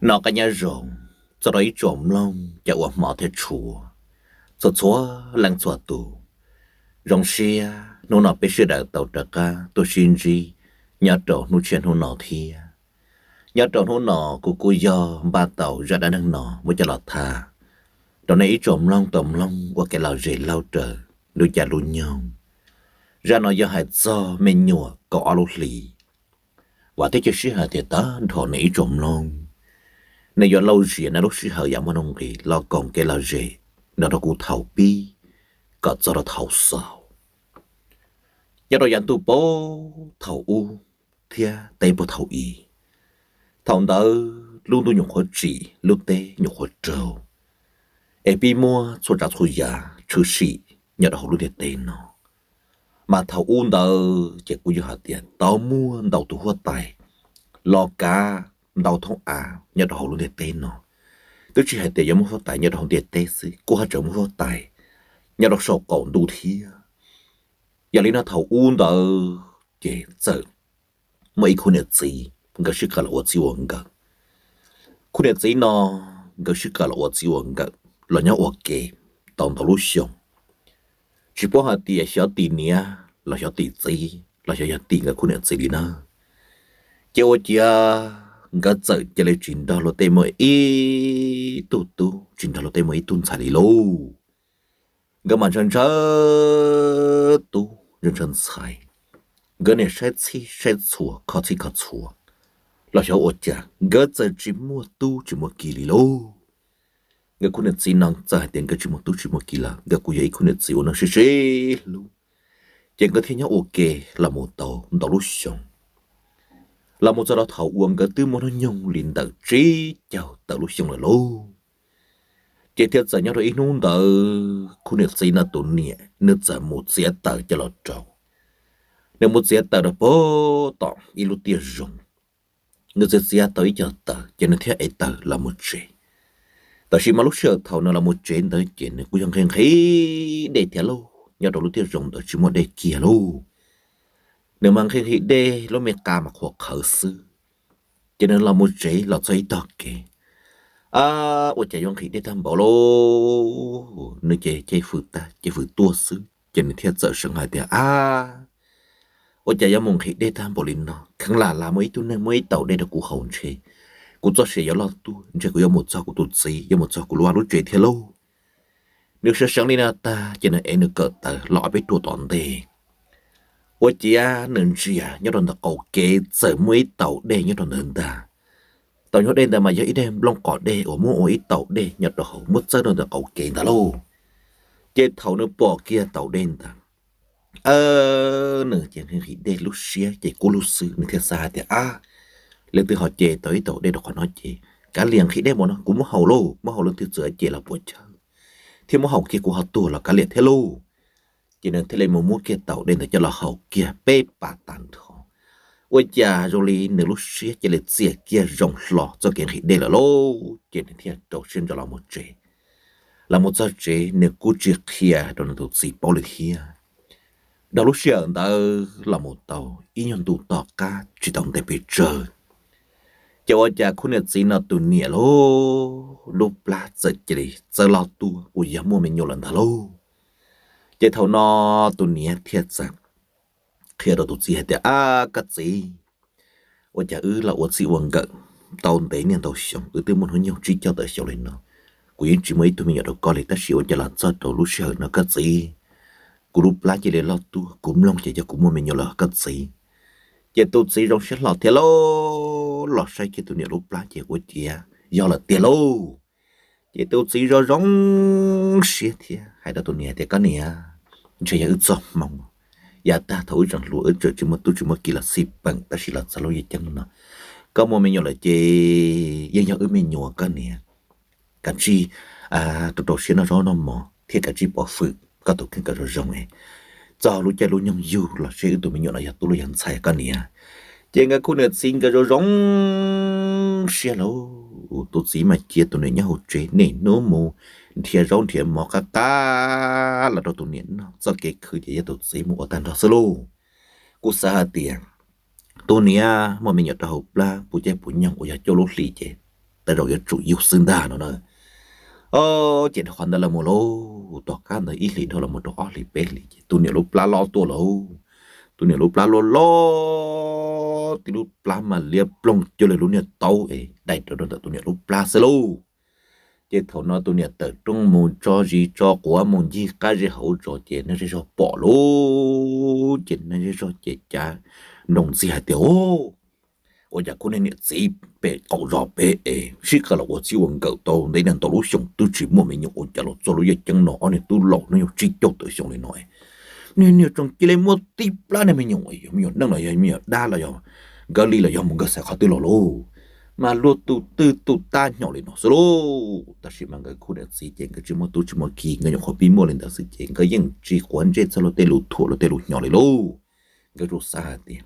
Noj qab nyob zoo txog rau ib tsoom mloog cov uas hmov thiab tshua, txhua txhua leej txhua tus. Zoo siab hnub no peb sawv daws tau rov qab tuaj sib ntsib nyob rau hnub tshiab hnub no thiab. Nyob rau hnub no kuv kuj yog npaj tau zaj dab neeg no muab coj los tham rau nej ib tsoom mloog tau mloog ua kev lom zem laug raws lub caij lub nyoog. Zaj no yog hais txog me nyuam kaum ob lub hlis. Vam thiab cia siab hais tias tag nrho nej ib tsoom mloog, nej yuav lauj zias nej lub sij hawm yam muaj nuj nqis los koom kev lom zem nrog rau kuv thaum pib kom txog rau thaum xaus. Nyob rau yav ntuj puag thaum ub thiab teb puag thaum i, thaum ntawd lub ntuj nyuam qhuav tsim lub teb nyuam qhuav raug, es pib muab txhua tsav txhua yam tshwm sim nyob rau hauv lub ntiaj teb no. Mas thaum ub ntawd ces kuj yog hais tias tau muaj ntau tus huab tais los kav ntau thoob av nyob rau hauv lub ntiaj teb no. Twb tsis hais tias yuav muaj huab tais nyob rau hauv ntiaj teb xwb, kuj haj tseem muaj huab tais nyob rau saum qaum ntuj thiab. Yog li no thaum ub ntawd ces txawm muaj ib khub niam txiv nkawd sib qawm los ua txij ua nkawm. Khub niam txiv no nkawd sib qawm los ua txij ua nkawm los nyob ua ke tau ntau lub xyoo. Tsis paub hais tias xyov tim niam los xyov tim txiv los xyov yog tim nkawd khub niam txiv li na. Ces ua ciav nkawd txawm cia li tsis nrog luag tej muaj ib tug tub, tsis nrog luag tej muaj ib tug ntxhais li lauj. Nkawd mas ntshaw ntshaw tub ntshaw ntshaw ntxhais, nkawd niaj saib txhij saib txhua kho txhij kho txhua, los xyov ua cas nkawd txawm tsis muaj tub tsis muaj ki li lauj. Nkawd khub niam txiv no txawm hais tias nkawd tsis muaj tub tsis muaj ki lawm, nkawd kuj yog ib khub niam txiv uas neeg sib sib hlub, ces nkawd thiaj nyob ua ke los mus tau ntau lub xyoo. Los mus txog rau thaum uas nkawd twb muaj hnub nyoog li ntawm tsib caug tawm lub xyoo lawm lauj. Ces thiaj txawm nyob rau ib hnub ntawd khub niam txiv no tus niam nws txawm mus txiav taws coj los rau, nws mus txiav taws rau puag tom ib lub tiaj zoo. Nws txiav txiav tau ib co taws ces nws thiaj ev taws los mus tsev. Tab sis mas lub sij hawm thaum nws los mus tsev ntawd ces nws kuj yog nqhis nqhis dej thiab lauj, nyob rau lub tiaj zoo ntawd tsis muaj dej kiag lauj. Nws mas nqhis nqhis dej lub me qa mas qhuav qhawv xwb. Ces nws los mus tsev los txog ib tog kev, a, ua cas yuav nqhis dej tag npaum lauj, nws ces cia fwm tag cia fwm tuaj xwb ces nws thiaj txawm seev hais tias, a, ua cas yuav mus nqhis dej tag npaum li no, kheev lam lam muaj ib tug neeg muab ib taus dej rau kuv haus ntshe kuv txoj sia yuav loj tuaj, ntshe kuv yuav mus txog kuv tus txiv, yuav mus txog kuv lub vaj lub tsev thiab lauj. Nws seev seev li no tag ces nws ev nws kawm taws los ob peb ruam tom ntej. Ua ciav nws ntsia nyob rau ntawm qaum kev txawm muaj ib taus dej nyob rau ntawd ntag. Taus nyuag dej ntawd mas yog ib daim nplooj qos dej uas muab ua ib taus dej nyob rau hauv muab txawb rau ntawm qaum kev ntawd lauj. Ces thaum nws pom kiag taus dej ntawd, nws ces nqhis nqhis dej lub siab ces kub lug xwb, nws thiaj xav hais tias, a, leej twg ho ce tau ib taus dej rau qhov no ces kav liam nqhis dej npaum no kuv muab haus lauj, muab haus leej twg txawm ce los puas chawj, thiab muab haus kiag kuv ho tuag los kav liam thiab lauj. Ces nws thiaj li mus muab kiag taus dej ntawd coj los haus kiag peb pas tag nrho. Ua cas zoo li nws lub siab cia li txias kiag zoo hlo txoj kev nqhis dej lawm lauj, ces nws thiaj rau siab ntso los mus tsev. Los mus txog tsev nws kuj tsis qhia rau nws tus txiv paub li thiab. Dhau lub sij hawm ntawd los mus tau ib nyuag ntu tom qab tsis tau ntev pes tsawg, ces ua cas khub niam txiv no tus niam lauj, lub plab txawm cia li txawb loj tuaj uas yog muaj me nyuam lawm ntag lauj. Ces thaum no tus niam thiaj txawm qhia rau tus txiv hais tias, a, koj txiv, ua cas wb los ua txij ua nkawm tau ntev niaj ntau xyoo, wb twb muaj hnub nyoog tsib caug tawm xyoo li no, kuv yeej tsis muaj ib tug me nyuam rau koj li, tab sis ua cas los txog rau lub sij hawm no koj txiv, kuv lub plab cia li loj tuaj, kuv mloog ces yog kuv muaj me nyuam lawm koj txiv. Ces tus txiv zoo siab hlo thiab lauj, los saib kiag tus niam lub plab ces ua ciav yog lawm tiag lauj. Ces tus txiv zoo zoo siab thiab hais rau tus niam tias, koj niam, ntshe yog wb txoj hmoo, yav tag thaum wb tseem hluas wb tseem tsis muaj tub tsis muaj ki los xij peem, tab sis los txog lub yam ceeb no koj muaj me nyuam lawm ces yeej yog wb me nyuam koj niam. Kav tsij rau rau siab noj zaub noj mov thiab kav tsij pov hwm koj tus kheej kom zoo zoo es txog lub caij lub nyoog yug los seb wb tus me nyuam no yog tub los yog ntxhais koj niam. Ces nkawd khub niam txiv nkawd zoo zoo siab lauj, tus txiv mas cia tus niam nyob hauv tsev niaj hnub mus nrhiav zaub nrhiav mov qab qab los rau tus niam noj, txoj kev khwv ces yog tus txiv mus ua tag nrho xwb lauj. Kuj xav hais tias tus niam muaj me nyuam rau hauv plab puv caij puv nyoog uas yog cuaj lub hlis ces tej zaum yuav tsum yug xwb ntag no na. Ces dhau qhov ntawd los mus lauj, tom qab ntawd ib hlis dhau los mus rau ob hlis peb hlis ces tus niam lub plab loj tuaj lauj. Tus niam lub plab loj loj, tib lub plab mas liab ploog cuag li lub niag taub es dai rau rau ntawm tus niam lub plab xwb lauj. Ces thaum no tus niam tawm rooj mus tso zis tso quav mus ncig qab zej hauv zos ces neeg zej zog pom lauj, ces neeg zej zog ces cav nroo ntxiag hais tias, Ua cas khub niag niam txiv pem qaum zos pem es sib qawm los ua txij ua nkawm tau ntev niaj ntau lub xyoo twb tsis muaj me nyuam, ua cas los txog lub yaj ceeb no ob niag tub laus hnub nyoog tsib caug tawm xyoo li no, niag niag tseem cia li muaj tib plab niag me nyuam, yog me nyuam neej los yog me nyuam dab los yog nkawd li los yog mus nkawd xaiv qhov twg los lauj. Mas luag tus twg tus tab hnyom li no xwb lauj. Tab sis mas nkawd khub niam txiv ces nkawd tsis muaj tub tsis muaj ki, nkawd nyuam qhuav pib muaj li ntawd xwb ces nkawd yeej tsis quav ntsej txog luag tej lus thuam luag tej lus hnyos li lauj. Nkawd tsuas xav hais tias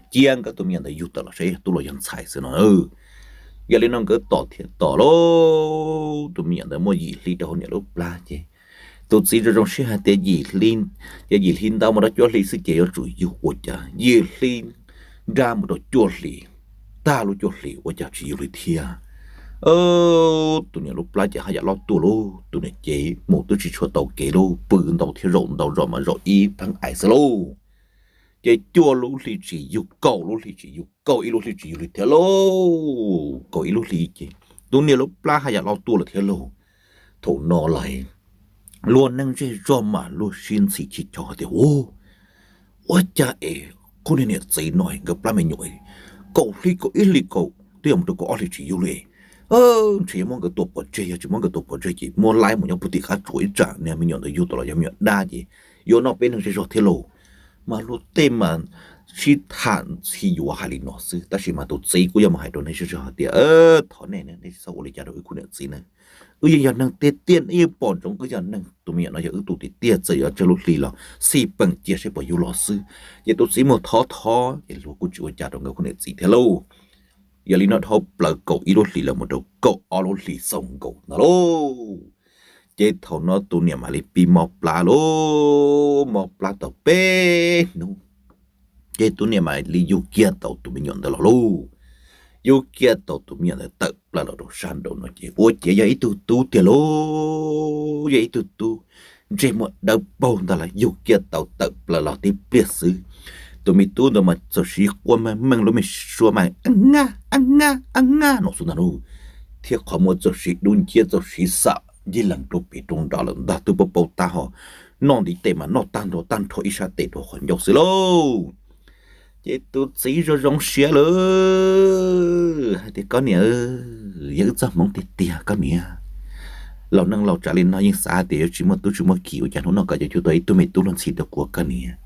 cia nkawd tus me nyuam ntawd yug tawm los saib yog tub los yog ntxhais xwb no. Yog li no nkawd tom thiaj tom lauj, tus me nyuam ntawd muaj yim hli rau hauv niam lub plab ces tus txiv zoo zoo siab hais tias yim hli, ces yim hli ntau mus rau cuaj hli xwb ces yuav tsum yug, ua cas yim hli nrab mus rau cuaj hli, tag lub cuaj hli ua cas tsis yug li thiab. Tus niam lub plab ces haj yam loj tuaj lauj, tus niam ces mus twb tsis tshua tau kev lauj, pw ntau thiab zaum ntau zos mas zaum ib pheej ais xwb lauj. Ces cuaj lub hli tsis yug, kaum lub hli tsis yug, kaum ib lub hli tsis yug li thiab lauj. Kaum ib lub hli ces tus niam lub plab haj yam loj tuaj lawm thiab lauj. Thaum no lawm luag neeg zej zog mas luag sib ntxhi chim chom hais tias, Ua, ua cas es khub niag niam txiv no nkawd plab me nyuam kaum hli kaum ib hli kaum twb yuav mus rau kaum ob hli tsis yug li. Ntshe yuav muab nkawd tua pov tseg, yog tsis muab nkawd tua pov tseg ces muab laib mus nyob puag tim qab tsuas ib tsam niag me nyuam ntawd yug tau los yog me nyuam dab ces yuav noj peb neeg zej zog thiab lauj. Mas luag tej mas sib tham ntxhi yuav hais li no xwb, tab sis mas tus txiv kuj yog mus hais rau neeg zej zog hais tias, Thov nej, nej txhob ua li cas rau wb khub niam txiv na. Wb yeej yog neeg tiag tiag, nej yeej pom ntsoov wb yog neeg, tus me nyuam no yog wb tus tiag tiag, txawm yuav tsawg lub hli los xij peem cia seb puas yug los xwb. Ces tus txiv mus thov thov ces luag kuj tsis ua cas rau nkawd khub niam txiv thiab lauj. Yog li no dhau plaws kaum ib lub hlis los mus rau kaum ob lub hlis xaus nkaus no lauj. Ces thaum no tus niam mam li pib mob plab lauj, mob plab tau peb hnub ces tus niam mam li yug kiag tau tus me nyuam ntawd los lauj. Yug kiag tau tus me nyuam ntawd tawm plaws los rau sab nraud no ces ua ciav yog ib tug tub tiag lauj, yog ib tug tub ntsej muag dawb paug ntag lauj, yug kiag tau tawm plaws los tib pliag xwb, tus me tub ntawd mas txawm siv quaj meej meej lub me suab mas a nga a nga a nga no xwb ntag lauj, thiab qhov muag txawm siv dub nciab txawm siv xam ncig lees rau pem rau nram lawm ntag, twb paub paub tab ho noj ntiv tes mas noj tag nrho tag nrho ib sab tes rau qhov ncauj xwb lauj. Ces tus txiv zoo zoo siab lawm hais tias, Koj niam, yog wb txoj hmoov tiag tiag koj niam. Laus neej laus tsav li no yeej xav tias yuav tsis muaj tub tsis muaj ki, ua cas hnub no koj yuav coj tau ib tug me tub luag ntxhi rau kuv koj niam.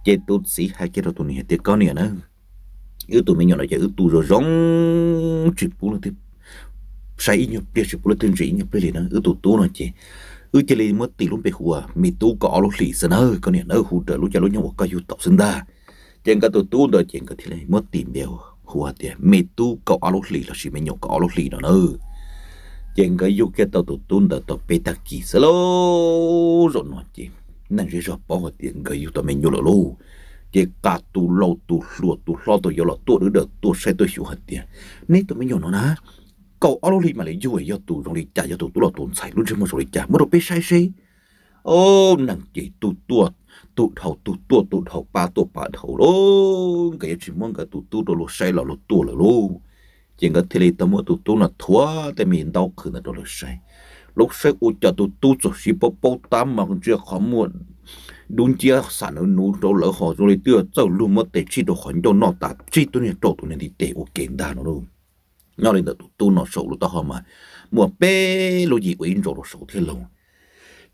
Ces tus txiv hais kiag rau tus niam hais tias, Koj niam na, wb tus me nyuam no ces wb tu zoo zoo, tsis pub luag twg saib ib nyuag pliag, tsis pub luag twg ntsia ib nyuag pliag li na. Wb tus tub no ces wb cia li muab tis lub npe hu ua me tub kaum ob lub hlis xwb na koj niam na, hu raws lub caij lub nyoog uas koj yug tau xwb ntag. Ces nkawd tus tub ntawd ces nkawd thiaj li muab tis npe hu tias me tub kaum ob lub hlis lossis me nyuam kaum ob lub hlis no na. Ces nkawd yug kiag tau tus tub ntawd tau peb tag kis xwb lauj. Zaum no ces neeg zej zog paub hais tias nkawd yug tau me nyuam lawm lauj. Ces qas tus laus tus hluas tus hlob tus yau los tuaj dawm tuaj saib tuaj xyuas hais tias, Neb tus me nyuam no na, kaum ob lub hlis mam li yug, yog tus zoo li cas, yog tus tub los tus ntxhais, lub ntsej muag zoo li cas, muab rau peb saib seb. Au, neeg ces tus tuaj tus dhau, tus tuaj tus dhau, pab tuaj pab dhau lauj. Nkawd yuav tsis muab nkawd tus tub rau luag saib los luag tuaj lawm lauj. Ces nkawd thiaj li tau muab tus tub no thuav tej me ntaub qhwv ntawd rau lawv saib. Lawv saib ua cas tus tub txawm siv paub paub tab mas ntsia qhov muag dub nciab xam nuv nuv rau lawv ho zoo li twb txawj luag muab tes tsij rau qhov ncauj noj tas tsib tug niag rau tus niag ntiv tes ua ke ntag no lauj. Nyob li ntawm tus tub no saum lub taub hau mas muaj peb lub yim ua ib ntsaus rau saud thiab lauj.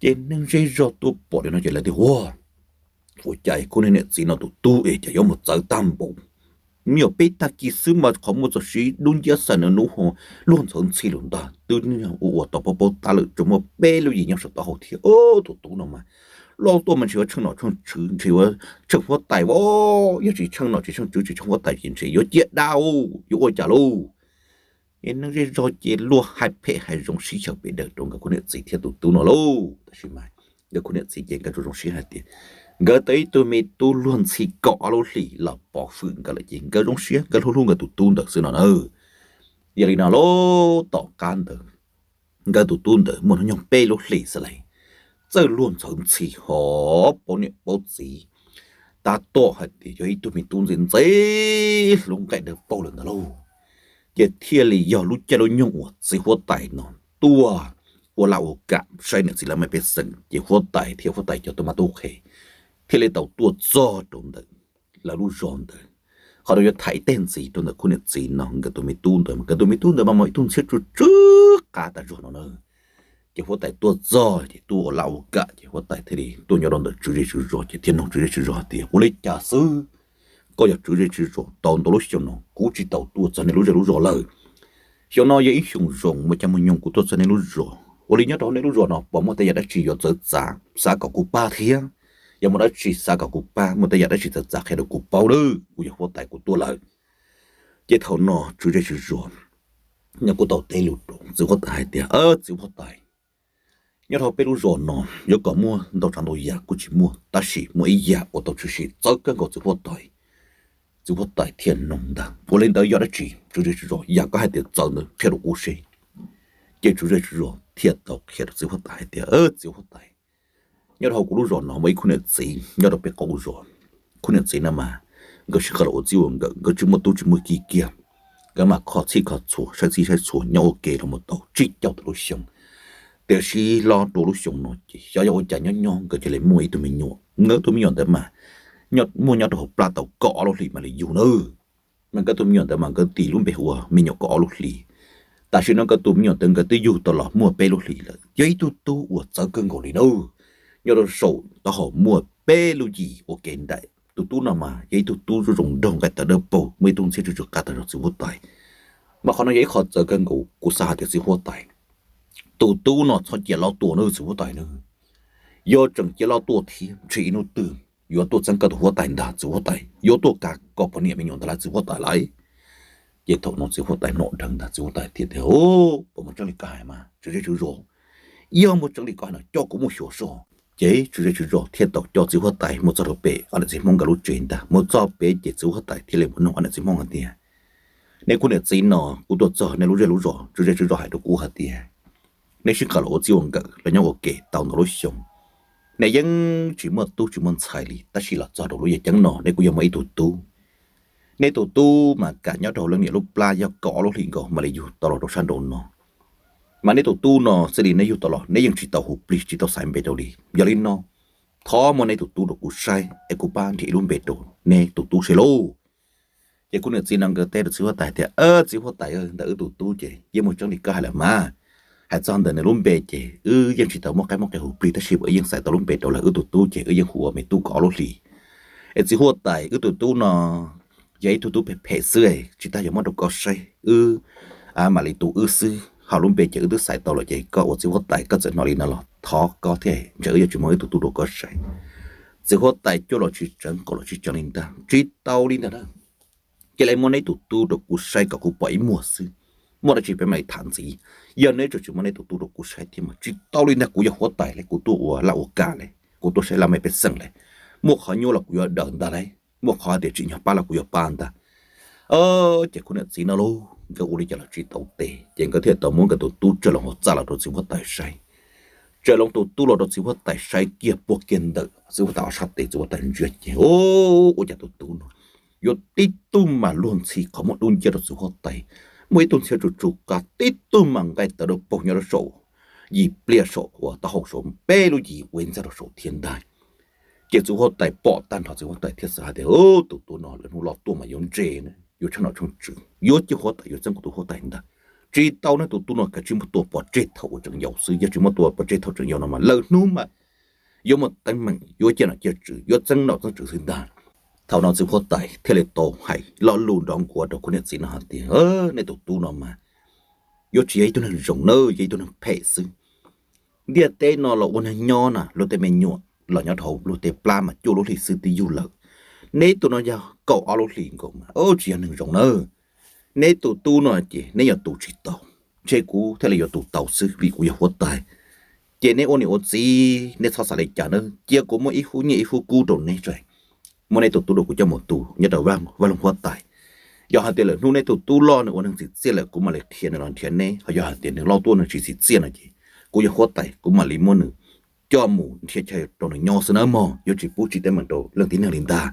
Ces neeg zej zog tuaj pom li no ces lawv tias, Ua, ua cas khub niag niam txiv no tus tub es cas yuav mus txawv tag npaum, me nyuam peb tag kis xwb mas qhov muag txawm siv dub nciab xam nuv nuv ho luag ntxhawv ntxhi lawm ntag, twb ua ua tau paub paub tab lawm, tseem muaj peb lub yim nyob saum taub hau thiab. Tus tub no mas loj tuaj mas ntshe yuav tsheej nom tsheej tswv, ntshe yuav tsheej huab tais, yog tsis tsheej nom tsis tsheej tswv tsis tsheej huab tais ces ntshe yuav ciaj dab, yuav ua cas lauj. Es neeg zej zog ces luag hais phem hais zoo sib xyaw pes daws rau nkawd khub niam txiv thiab tus tub no lauj. Tab sis mas nkawd khub niam txiv ces nkawd tsuas zoo siab hais tias nkawd tau ib tug me tub luag ntxhi kaum ob lub hlis los pov hwm nkawd lawm ces nkawd zoo siab, nkawd hlub hlub nkawd tus tub ntawd xwb no na. Yog li no lauj, tom qab ntawd nkawd tus tub ntawd muaj hnub nyoog peb lub hlis xwb las, txawj luag ntxhi hov paub niam paub txiv, tab tom hais tias yog ib tug me tub ntxim ntxim hlub nqaij dawb paug lawm ntawd lauj. Ces thiaj li yog lub caij lub nyoog uas txiv huab tais no tuaj ua laj ua kam saib niam txiv lawv mej pej xeem, ces huab tais thiab huab tais cov tub mab tub qhe thiaj li tau tuaj txog rau ntawm lawv lub zos ntawd. Qhov no yuav tham ib teg ntxiv rau ntawm khub niam txiv no nkawd tus me tub ntawd, nkawd tus me tub ntawd mas muaj ib tug ntxhiab tsw tsw qab tas zog no na. Ces huab tais tuaj txog ces tuaj ua laj ua kam ces huab tais thiaj li tuaj nyob rau ntawm tswv zej tswv zos ces thiaj nug tswv zej tswv zos hais tias ua li cas xwb, koj yog tswv zej tswv zos tau ntau lub xyoo no kuv tsis tau tuaj txog nej lub zej lub zos lawm. Xyoo no yog ib xyoo zoo muaj caij muaj nyoog kuv tuaj txog nej lub zos, ua li nyob rau nej lub zos no puas muaj tej yam dab tsi yuav txawv txav xav kom kuv pab thiab? Yog muaj dab tsi xav kom kuv pab, muaj tej yam dab tsi txawv txav qhia rau kuv paub nawb, kuv yog huab tais kuv tuaj lawm. Ces thaum no tswv zej tswv zos nws kuj tau teb lus rau txiv huab tais hais tias, txiv huab tais, nyob rau peb lub zos no yuav kom muaj ntau tsav ntau yam kuj tsis muaj, tab sis muaj ib yam uas tau tshwm sim txawv kawg nkaus txiv huab tais. Txiv huab tais thiaj nug ntag, ua li ntawd yog dab tsi tswv zej tswv zos, yam koj hais tias txawv ntawd qhia rau kuv seb. Ces tswv zej tswv zos thiaj tau qhia rau txiv huab tais hais tias, txiv huab tais, nyob rau hauv kuv lub zos no muaj ib khub niam txiv nyob rau peb qaum zos. Khub niam txiv no mas nkawd sib qawm los ua txij ua nkawm, nkawd tsis muaj tub tsis muaj ki kiag. Nkawd mas kho txhij kho txhua saib txhij saib txhua nyob ua ke los mus tau tsib caug tawm lub xyoo. Tiam sis los rau lub xyoo no ces xyov yog ua cas nyob nyob nkawd cia li muaj ib tug me nyuam. Nkawd tus me nyuam ntawd mas muaj nyob rau hauv plab tau kaum ob lub hlis mam li yug nawb. Mas nkawd tus me nyuam ntawd mas nkawd tis lub npe hu ua me nyuam kaum ob lub hlis. Tam sim no nkawd tus me nyuam ntawd nkawd twb yug tau los muaj peb lub hlis lawm, yog ib tug tub uas txawv kawg nkaus li nawb. Nyob rau saum taub hau muaj peb lub yim ua ke nraim. Tus tub no mas yog ib tug tub zoo zoo nraug nqaij tawv dawb paug, muaj ib tug ntxhiab tsw tsw qab tas zog txiv huab tais. Mas qhov no yog ib qho txawv kawg nkaus, kuv xav hais tias txiv huab tais, tus tub no txhob cia loj tuaj nawb txiv huab tais nawb. Yog tseem cia loj tuaj thiab ntshe ib hnub twg yuav tuaj txeeb koj tus huab tais ntag txiv huab tais, yuav tuaj kav koj poj niam me nyuam ntag lauj txiv huab tais lauj. Ces thaum no txiv huab tais hnov dheev ntag txiv huab tais thiaj tias, puas muaj tseeb li koj hais mas tswv zej tswv zos? Yog muaj tseeb li koj hais no coj kuv mus xyuas soj. Ces tswv zej tswv zos thiaj tau coj txiv huab tais mus txog rau pem ob niam txiv Hmoob nkawd lub tsev ntag. Mus txog pem ces txiv huab tais thiaj li mus nug ob niam txiv Hmoob hais tias, nej khub niam txiv no kuv tuaj txog nej lub zej lub zos, tswv zej tswv zos hais rau kuv hais tias nej sib qawm los ua txij ua nkawm los nyob ua ke tau ntau lub xyoo, nej yeej tsis muaj tub tsis muaj ntxhais li, tab sis los txog rau lub yaj ceeb no nej kuj yog muaj ib tug tub. Nej tus tub mas kam nyob rau leej niam lub plab yog kaum ob lub hlis nkaus mam li yug tau los rau sab nraud no. Mas nej tus tub no xws li nej yug tau los nej yeej tsis tau hu plig tsis tau xaiv npe rau li. Yog li no thov muab nej tus tub rau kuv saib es kuv pab nrhiav ib lub npe rau nej tus tub seb lauj. Ces khub niam txiv no nkawd teb rau txiv huab tais tias, txiv huab tais, ntawm wb tus tub ces yeej muaj tseeb li koj hais lawm mas. Hais txog ntawm nws lub npe ces wb yeej tsis tau muaj qaib muaj qe hu plig tab sis wb yeej xaiv tau lub npe rau lawm, wb tus tub ces wb yeej hu ua me tub kaum ob lub hlis. Es txiv huab tais, wb tus tub no yog ib tug tub phem phem xwb, tsis tas yuav muab rau koj saib, wb mam li tu wb xwb, ho lub npe ces wb twb xaiv tau lawm ces koj ua txiv huab tais koj txawm hnov li no los thov koj thiab, ntshe wb yuav tsis muab wb tus tub rau koj saib. Txiv huab tais, coj los tsis tseev, kaum los tsis tseev li ntag, tsis tau li ntag na. Cia li muab neb tus tub rau kuv saib kom kuv pom ib muag xwb, muaj dab tsi peb mam li tham ntxiv. Yog neb tseem tsis muab neb tus tub rau kuv saib thiab mas tsis tau li ntag, kuv yog huab tais li, kuv tuaj ua laj ua kam li, kuv tuaj saib laj mej pej xeem li, muaj qhov nyuaj los kuv yuav daws ntag li, muaj qhov hais tias tsim nyog pab los kuv yuav pab ntag. Ces khub niam txiv no lauj, nkawd ua li cas los tsis tau tes, ces nkawd thiaj tau muab nkawd tus tub tsaws loo hauv txaj los rau txiv huab tais saib. Tsaws loo tus tub los rau txiv huab tais saib kiag puag kiag ntawm txiv huab tais ob sab tes, txiv huab tais ntsia ces, ua cas tus tub no yuav tib tug mas luag ntxhi qhov muag dub nciab rau txiv huab tais, muaj ib tug ntxhiab tsuj tsuj qab tib tug mas nqaij tawv dawb paug nyob rau saum yim pliaj saum uas taub hau saum peb lub yim ua ntxaig rau saum thiab ntag. Ces txiv huab tais pom tag nrho txiv huab tais thiaj xav hais tias, tus tub no lwm hnub loj tuaj mas yuav ntse, yuav tshaj nom tshooj tswv, yuav cia huab tais yuav txeeb kuv tus huab tais ntag. Tsis tau ne, tus tub no kav tsij muab tua pov tseg thaum uas tseem yau xwb, yog tsis muab tua pov tseg thaum tseem yau no mas lwm hnub mas yuav muaj teeb meem, yuav cia nom cia tswv, yuav txeeb nom txeeb tswv xwb ntag. Thaum no txiv huab tais thiaj li tau hais lo lus nrov nkuav rau khub niam txiv no hais tias, nej tus tub no mas yuav tsis yog ib tug neeg zoo nawb, yog ib tug neeg phem xwb. Ntiaj teb no los ua neeg nyob na, luag tej me nyuam los nyob rau hauv luag tej plab mas cuaj lub hlis xwb twb yug lawm. Neb tus no yog kaum ob lub hlis nkaus mas tsis yog neeg zoo nawb. Neb tus tub no ces neb yuav tu tsis tau, ntshe kuv thiaj li yuav tu tau xwb vim kuv yog huab tais. Ces neb ua niam ua txiv neb txhob xav li cas nawb, cia kuv muab ib hub nyiaj ib hub kub rau neb tso, muab neb tus tub rau kuv coj mus tu nyob rau vaj loog huab tais. Yog hais tias lawm hnub neb tus tub loj nws ua neeg tsim txiaj lawm kuv mam li qhia nws los nrhiav neb, ho yog hais tias nws loj tuaj nws tsis tsim txiaj no ces kuv yog huab tais kuv mam li muab nws coj mus nrhiav chaw rau nws nyob xwb nawb mog, yuav tsis pub tsis teeb meem rau leej tib neeg li ntag.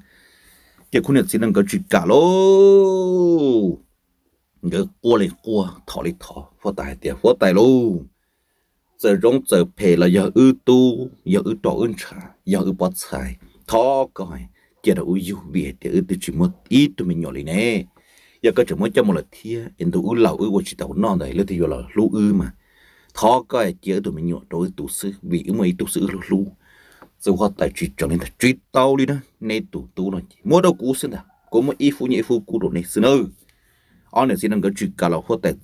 Ces khub niam txiv no nkawd tsis kam lauj, nkawd quaj li quaj thov li thov huab tais hais tias huab tais lauj, txawm zoo txawm phem los yog wb tub, yog wb roj wb ntshav, yog wb pob txhais, thov koj cia rau wb yug vim hais tias wb twb tsis muaj ib tug me nyuam li ne. Yog koj tseem muab coj mus lawm thiab es ntu wb laus wb ua tsis tau noj ntawd leej twg yuav los hlub wb mas. Thov koj cia wb tug me nyuam rau wb tu xwb vim wb muaj ib tug xwb wb hlub hlub. Txiv huab tais tsis tseev li ntag, tsis tau li na, neb tus tub no ces muab rau kuv xwb ntag, kuv muab ib fub nyiaj ib fub kub rau neb xwb nawb. Ob niam txiv no nkawd tsis kam los huab tais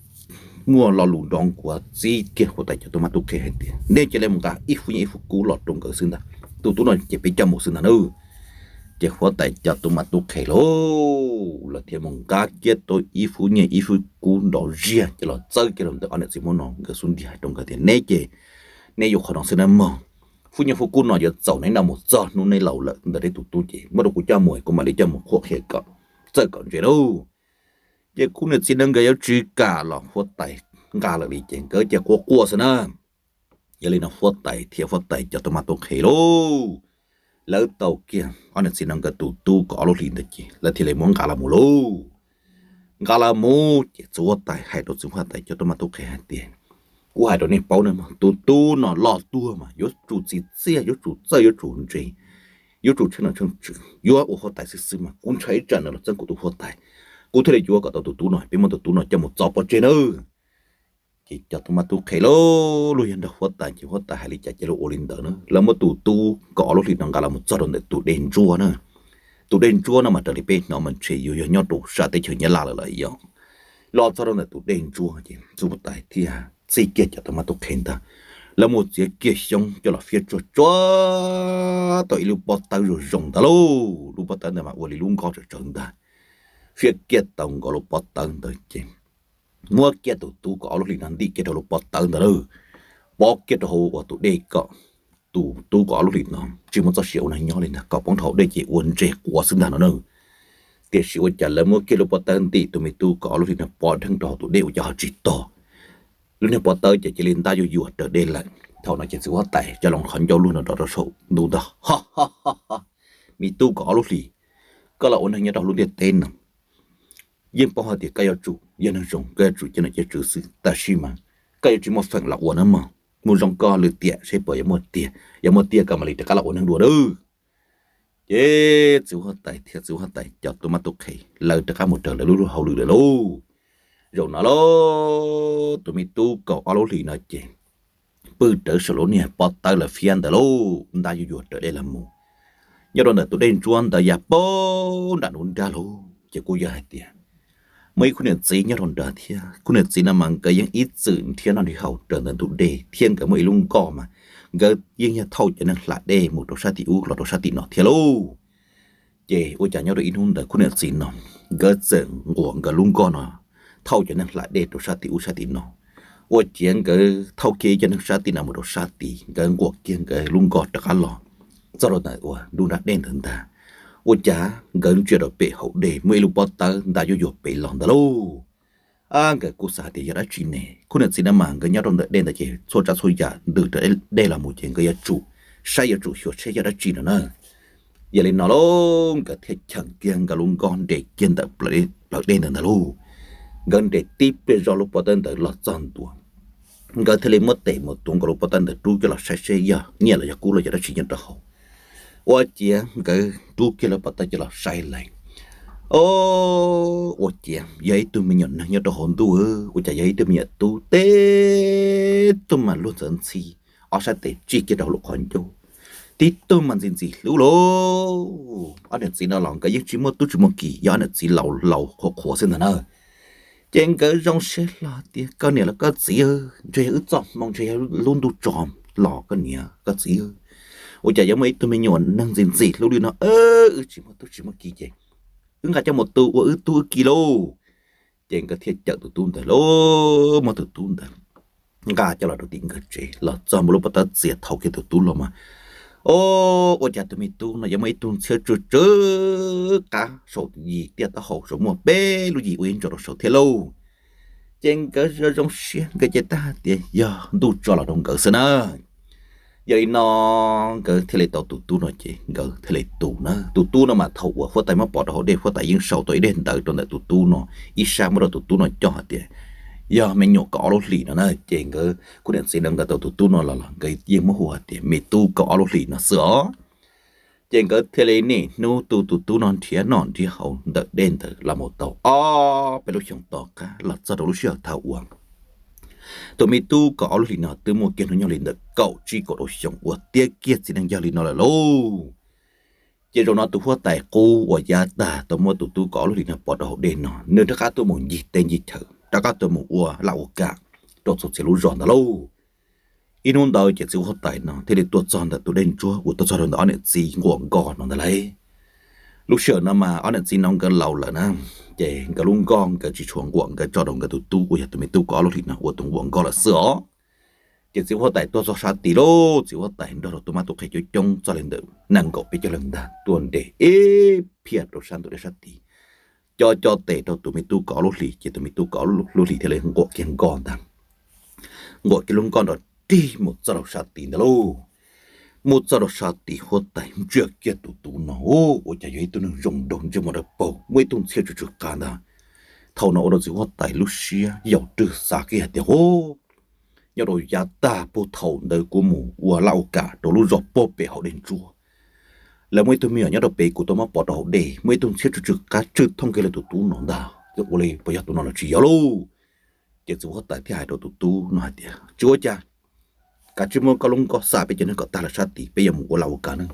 muaj lo lus nrov nkuav txib kiag huab tais cov tub mab tub qhe hais tias nej cia li mus nqa ib fub nyiaj ib fub kub los rau nkawd xwb ntag, tus tub no ces peb coj mus xwb ntag nawb. Ces huab tais cov tub mab tub qhe lauj, lawv thiaj mus nqa kiag tau ib fub nyiaj ib fub kub nrov ziag ces los txawb kiag rau ntawm ob niam txiv hmoob no nkawd xub ntiag hais rau nkawd tias neb ces neb yuav qhov no xwb nawb mog. Fub nyiaj fub kub no yuav txaus neb noj mus txog hnub neb laus lawm ntawm neb tus tub ces muab rau kuv coj mus kuv mam li coj mus qhuab qhia kom txawj kom ntse lauj. Ces khub niam txiv no nkawd yuav tsis kam los huab tais nqa lawm li ces nkawd cia quaj quaj xwb na. Yog li no huab tais thiab huab tais cov tub mab tub qhe lauj, lawv tau kiag ob niam txiv no nkawd tus tub kaum ob lub hlis ntawd ces lawv thiaj li muab nqa los mus lauj. Nqa los mus ces txiv huab tais hais rau txiv huab tais cov tub mab tub qhe hais tias kuv hais rau nej paub na, tus tub no loj tuag mas yuav tsum txim txiaj, yuav tsum txawj, yuav tsum ntse, yuav tsum tsheej nom tsheej tswv, yuav ua huab tais xwb xwb mas kuv ntshai ib tsam nws los txeeb kuv tus huab tais, kuv thiaj li yuav kom tau tus tub no, peb muab tus tub no coj mus txo pov tseg nawb. Ces cov tub mab tub qhe lauj, luag yog nrog huab tais ces huab tais hais li cas ces luag ua li ntawd na. Lawv muab tus tub kaum ob lub hlis no nqa los mus txog rau ntawm tus dej ntsuab na. Tus dej ntsuab no mas raws li peb hnov mas ntshe yuav yog nyob rau sab teb chaws Nyab Laj lawm los yog. Los txog rau ntawm tus dej ntsuab ces txiv huab tais thiaj txib kiag cov tub mab tub qhe ntag, lawv mus txiav kiag xyoob coj los fiab tsuag tsuag tau ib lub pob tawb zoo zoo ntawd lauj. Lub pob tawb ntawd mas ua li lub nkoj tsawv tsawv ntag. Fiab kiag tau nkaus lub pob tawb ntawd ces muab kiag tus tub kaum ob lub hlis no ntim kiag rau lub pob tawb ntawd lawm, pov kiag rau hauv uas tus dej kom tus tub kaum ob lub hlis no tsis muaj txoj sia ua neeg nyob li ntag, kom poob rau hauv dej ces ua ntses quav xwb ntag no na. Tiam sis ua cas lawv muab kiag lub pob tawb ntim tus me tub kaum ob lub hlis no pov dheev rau hauv tus dej ua cas ho tsis tog. Lub niag pob tawb ces cia li ntab yuag yuag raws dej lawm. Thaum no ces txiv huab tais coj loo qhov ncauj luag no rov rau saum ntuj ntag, me tub kaum ob lub hlis, koj los ua neeg nyob rau hauv lub ntiaj teb no yeej paub hais tias koj yuav tsum yog neeg zoo, koj yuav tsum cia nom cia tswv xwb, tab sis mas koj yuav tsis muaj feem los ua na mog. Mus zoo koj lwm tiam seb puas yuav muaj tiag, yog muaj tiag koj mam li rov qab los ua neeg dua nawb. Ces txiv huab tais thiab txiv huab tais cov tub mab tub qhe lawv rov qab mus raws lawv lub hauj lwm lawm lauj. Zaum no lauj, tus me tub kaum ob lub hlis no ces pw rawv saum lub niag pob tawb lawv fiab ntawd lauj, ntab yuag yuag raws dej los mus. Nyob rau ntawm tus dej ntsuab ntawd yav paub nram nruab nrab lauj, ces kuj yog hais tias muaj ib khub niam txiv nyob rau nrad thiab. Khub niam txiv no mas nkawd yeej ib txwm nrhiav noj nrhiav haus raws ntawm ntug dej thiab nkawd muaj ib lub nkoj mas nkawd yeej yog thauj cov neeg hla dej mus rau sab tim ub los rau sab tim no thiab lauj. Ces ua cas nyob rau ib hnub ntawd khub niam txiv no nkawd txawm nquam nkawd lub nkoj no thauj cov neeg hla dej rau sab tim ub sab tim no. Ua ciav nkawd thauj kiag ib co neeg sab tim no mus rau sab tid, nkawd nquam kiag nkawd lub nkoj rov qab los txog rau ntawm uas nruab nrab dej ntawd ntag. Ua cas nkawd ntsia rau pem hauv dej muaj ib lub pob tawb ntab yuag yuag pem los ntawd lauj. Nkawd kuj xav hais tias yog dab tsi ne, khub niam txiv no mas nkawd nyob rau ntawm dej ntawd ces txhua tsav txhua yam ntws raws dej los mus ces nkawd yuav tsum saib yuav tsum xyuas seb yog dab tsi no na. Yog li no lauj, nkawd thiaj cheem kiag nkawd lub nkoj nres kiag ntawm plawv dej ntawd ntag lauj. Nkawd nres tib pliag zoj lub pob tawb ntawd los txog ntua, nkawd thiaj li muab tes mus tuav nkawd lub pob tawb ntawd rub coj los saib seb yog nyiaj los yog kub los yog dab tsi nyob rau hauv. Ua ciav nkawd rub kiag lub pob tawb coj los saib lawm, o, ua ciav yog ib tug me nyuam neeg nyob rau hauv ntuj, ua cas yog ib tug me nyuam tub tib tug mas luag ntxhi ntxhi, ob sab tes tsij kiag rau hauv lub qhov ncauj, tib tug mas ntxim ntxim hlub lauj. Ob niam txiv no los nkawd yeej tsis muaj tub tsis muaj ki, yog ob niam txiv laus laus qhuav qhuav xwb ntag na. Ces nkawd zoo siab hlo tias koj niam los koj txiv, ntshe yog wb txoj hmoo ntshe yog lub ntuj tso los koj niam koj txiv, ua cas yuav muaj ib tug me nyuam neeg ntxim ntxim hlub li no, wb tsis muaj tub tsis muaj ki ces wb nqa coj mus tu ua wb tub wb ki lauj. Ces nkawd thiaj cawm tus tub ntawd lauj, muab tus tub ntawd nqa coj los rau tim nkawd tsev, los txog npoo lub pob tawb txiav thau kiag tus tub los mas O, ua cas tus me tub no yuav muaj ib tug ntxhiab tsw tsw qab saum yim tiaj taub hau saum muaj peb lub yim ua ib ntsaum rau saud thiab lauj. Ces nkawd zoo siab nkawd ces tag hais tias yog ntuj tso los rau nkawd xwb na. Yog li no nkawd thiaj li tau tus tub no ces nkawd thiaj li tu na. Tus tub no mas thaum uas huab tais muab pov rau hauv dej huab tais yeej sau tau ib daim ntawv rau ntawm tus tub no, ib sab muab rau tus tub no coj hais tias yog me nyuam kaum ob lub hlis no na. Ces nkawd kuv niam txiv no nkawd tau tus tub no los los nkawd yeej muab hu hais tias me tub kaum ob lub hlis no xwb os. Ces nkawd thiaj li niaj hnub tu tus tub no nrhiav noj nrhiav haus ntawm dej ntawd los mus tau ob peb lub xyoos tom qab los txog rau lub sij hawm thaum uas tus me tub kaum ob lub hlis no twb muaj kiag hnub nyoog li ntawm kaum tsib kaum rau xyoo uas tiav kiag txiv neej yog li no lawm lauj. Ces zaum no tus huab tais qub uas yav tag tau muab tus tub kaum ob lub hlis no pov rau hauv dej no nws rov qab tuaj mus ncig teb ncig chaw rov qab tuaj mus ua laj ua kam rau txhua txhia lub zos ntawd lauj. Ib hnub ntawd ces txiv huab tais no thiaj li tuaj txog ntawm tus dej ntsuab uas tuaj txog rau ntawm ob niam txiv nquam nkoj no ntawd lauj. Lub sij hawm no mas ob niam txiv no nkawd laus lawm na, ces nkawd lub nkoj nkawd tsis tshua nquam nkawd tso rau nkawd tus tub uas yog tus me tub kaum ob lub hlis no ua tus nquam nkoj lawm xwb os. Ces txiv huab tais tuaj txog sab tid lauj, txiv huab tais nrog rau tub mab tub qhe coob coob txog li ntawm nees nkaum peb caug leej ntag tuaj nres ib phiaj rau sab ntuj deb sab tid, co co tes rau tus me tub kaum ob lub hlis, ces tus me tub kaum ob lub hlis thiaj li nquam kiag nkoj ntag. Nquam kiag lub nkoj nrov rig mus txog rau sab tid ntag lauj. Mus txog rau sab tid huab tais ntsia kiag tus tub no, ua cas yog ib tug neeg zoo nraug ntsej muag dawb paug muaj ib tug ntxhiab tsw tsw qab ntag. Thaum no ua rau txiv huab tais lub siab yaum rwg xav kiag hais tias, Hu, nyob rau yav tag puag thaum ntawd kuv mus ua laj ua kam rau lub zos puag pem hauv dej ntsuab, lawv muaj ib tug me nyuam nyob rau pem kuv tau muab pov rau hauv dej, muaj ib tug ntxhiab tsw tsw qab tsw thooj kiag li tus tub no ntag, ua li puas yog tus no los tsis yog lauj? Ces txiv huab tais thiaj hais rau tus tub no hais tias, Tsis ua cas, kav tsij muab koj lub nkoj xa peb cov neeg kom tag lawm sab tid peb yuav mus ua laj ua kam na.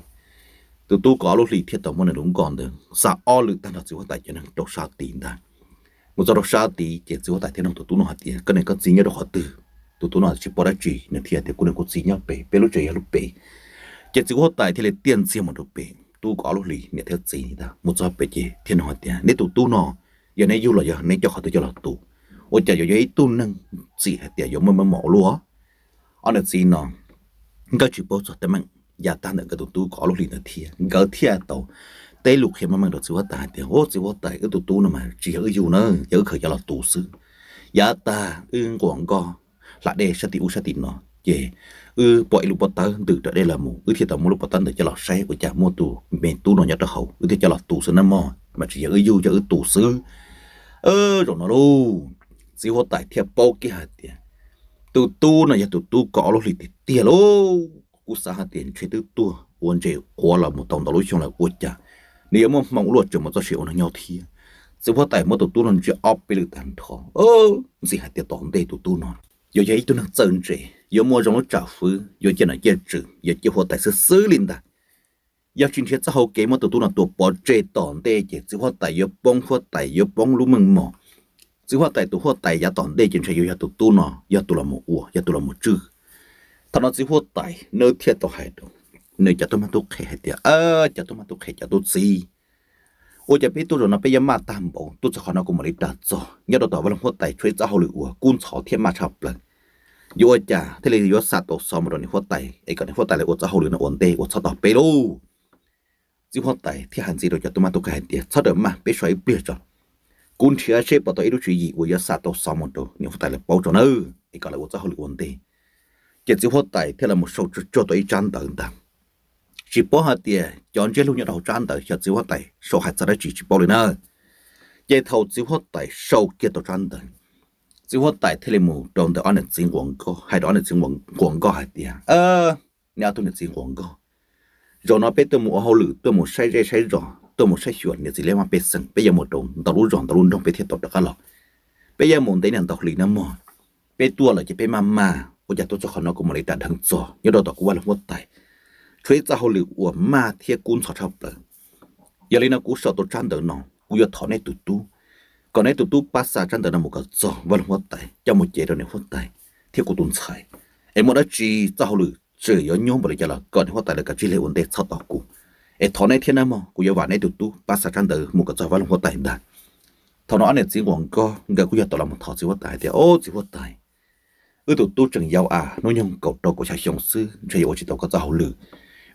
Tus tub kaum ob lub hlis thiaj tau muab nws lub nkoj ntawd xa ob lwm tag nrho txiv huab tais cov neeg rau sab tid ntag. Mus txog rau sab tid ces txiv huab tais thiaj nug tus tub no hais tias, Koj niam koj txiv nyob rau qhov twg? Tus tub no tsis paub dab tsi nws thiaj tias, Kuv niam kuv txiv nyob pem, peb lub tsev yog lub pem. Ces txiv huab tais thiaj li tiaj ntxiag mus rau pem, tub kaum ob lub hlis niam thiab txiv ntag mus txog pem ces thiaj nug hais tias, Neb tus tub no yog neb yug los yog neb coj qhov twg coj los tu? Ua cas yuav yog ib tug neeg txim hais tias yuav muaj meej mom ua luaj? Ob niam txiv no nkawd tsis paub txog teeb meem yav tag ntawm nkawd tus tub kaum ob lub hlis ntawd thiab, nkawd thiaj tau teb lus qhia meej meej rau txiv huab tais hais tias, Ub, txiv huab tais, wb tus tub no mas tsis yog wb yug na, yog wb khaws coj los tu xwb. Yav tag wb nquam nkoj hla dej sab tim ub sab tim no, ces wb pom ib lub pob tawb ntws raws dej los mus, wb thiaj tau muab lub pob tawb ntawd coj los saib ua cas muaj tus me tub no nyob rau hauv, wb thiaj coj los tu xwb nawb mog, mas tsis yog wb yug, yog wb tu xwb. Zaum no lauj, txiv huab tais thiaj paub kiag hais tias tus tub no yog tus tub kaum ob lub hlis tiag tiag lauj. Kuv xav hais tias ntshe twb tuag ua ntses quav los mus tau ntau lub xyoo lawm ua cas nws yuav muaj hmoo luaj tseem mus txoj sia ua neeg nyob thiab. Txiv huab tais muab tus tub no ntsia ob peb lwm tag nrho, ntxim hais tias tom ntej tus tub no yuav yog ib tug neeg txawj ntse, yuav muaj zoo lub tsam fwv, yuav ciaj nom ciaj tswv, yuav ciaj huab tais xwb xwb li ntag. Yog tsis nrhiav txoj hau kev muab tus tub no tua pov tseg tom ntej ces txiv huab tais yuav poob huab tais, yuav poob lub meej mom. Txiv huab tais tus huab tais yav tom ntej ces ntshe yuav yog tus tub no yog tus los mus ua, yog tus los mus tswj. Thaum no txiv huab tais nws thiaj tau hais rau nws cov tub mab tub qhe hais tias, Cov tub mab tub qhe, cov tub txib, ua cas peb tuaj zaum no peb yuav maj tag npaum, tuaj txog qhov no kuv mam li ras txog. Nyob rau tom vaj loog huab tais tshuav ib txoj hauj lwm uas kub ntxhov thiab maj tshaj plaws. Yuav ua cas thiaj li yuav xa tau xov mus rau niam huab tais es kom niam huab tais lawv ua txoj hauj lwm no ua ntej ua txhob tos peb lauj? Txiv huab tais thiaj hais ntxiv rau cov tub mab tub qhe hais tias, Txhob rawm maj, peb so ib pliag tso. Kuv nrhiav seb puas tau ib lub tswv yim uas yuav xa tau xov mus rau niam huab tais lawv paub tso nawb, es kom lawv ua txoj hauj lwm ua ntej. Ces txiv huab tais thiaj los sau tsuag tsuag tau ib tsab ntawv ntag. Tsis paub hais tias cov ntsiab lus nyob rau hauv tsab ntawv xyov txiv huab tais sau hais txog dab tsi tsis paub li na. Ces thaum txiv huab tais sau kiag tau tsab ntawv, txiv huab tais thiaj li mus rau ntawm ob niam txiv nquam nkoj hais rau ob niam txiv nquam nkoj hais tias, Neb ob tug niam txiv nquam nkoj, zaum no peb tuaj mus ua hauj lwm, tuaj mus saib zej saib zos, tuaj mus saib xyuas niam txiv lej maj pej xeem, peb yuav mus rau ntau lub zos ntau lub nroog peb thiaj tau rov qab los. Peb yuav mus ntev niaj ntau hli nawb mog. Peb tuaj lawm ces peb maj maj, ua cas tuaj txog qhov no kuv mam li ras dheev txog. Nyob rau tom kuv vaj loog huab tais tshuav ib txoj hauj lwm uas maj thiab kub ntxhov tshaj plaws. Yog li no kuv sau tau tsab ntawv no, kuv yuav thov neb tus tub kom neb tus tub pab xa tsab ntawv no mus kom txog vaj loog huab tais coj mus cev rau niam huab tais thiab kuv tus ntxhais, es muaj dab tsi txoj hauj lwm tseem yuav nyuaj npaum li cas los kom niam huab tais lawv kav tsij hle ua ntej txhob tos kuv. Es thov neb thiab nawb mog, kuv yuav vam neb tus tub pab xa tsab ntawv mus kom txog vaj loog huab tais ntag. Thaum no ob niam txiv nquam nkoj nkawd kuj yog tau los thov txiv huab tais hais tias, Au txiv huab tais, wb tus tub tseem yau av, hnub nyoog kaum rau kaum xya xyoo xwb, ntshe yuav ua tsis tau koj txoj hauj lwm.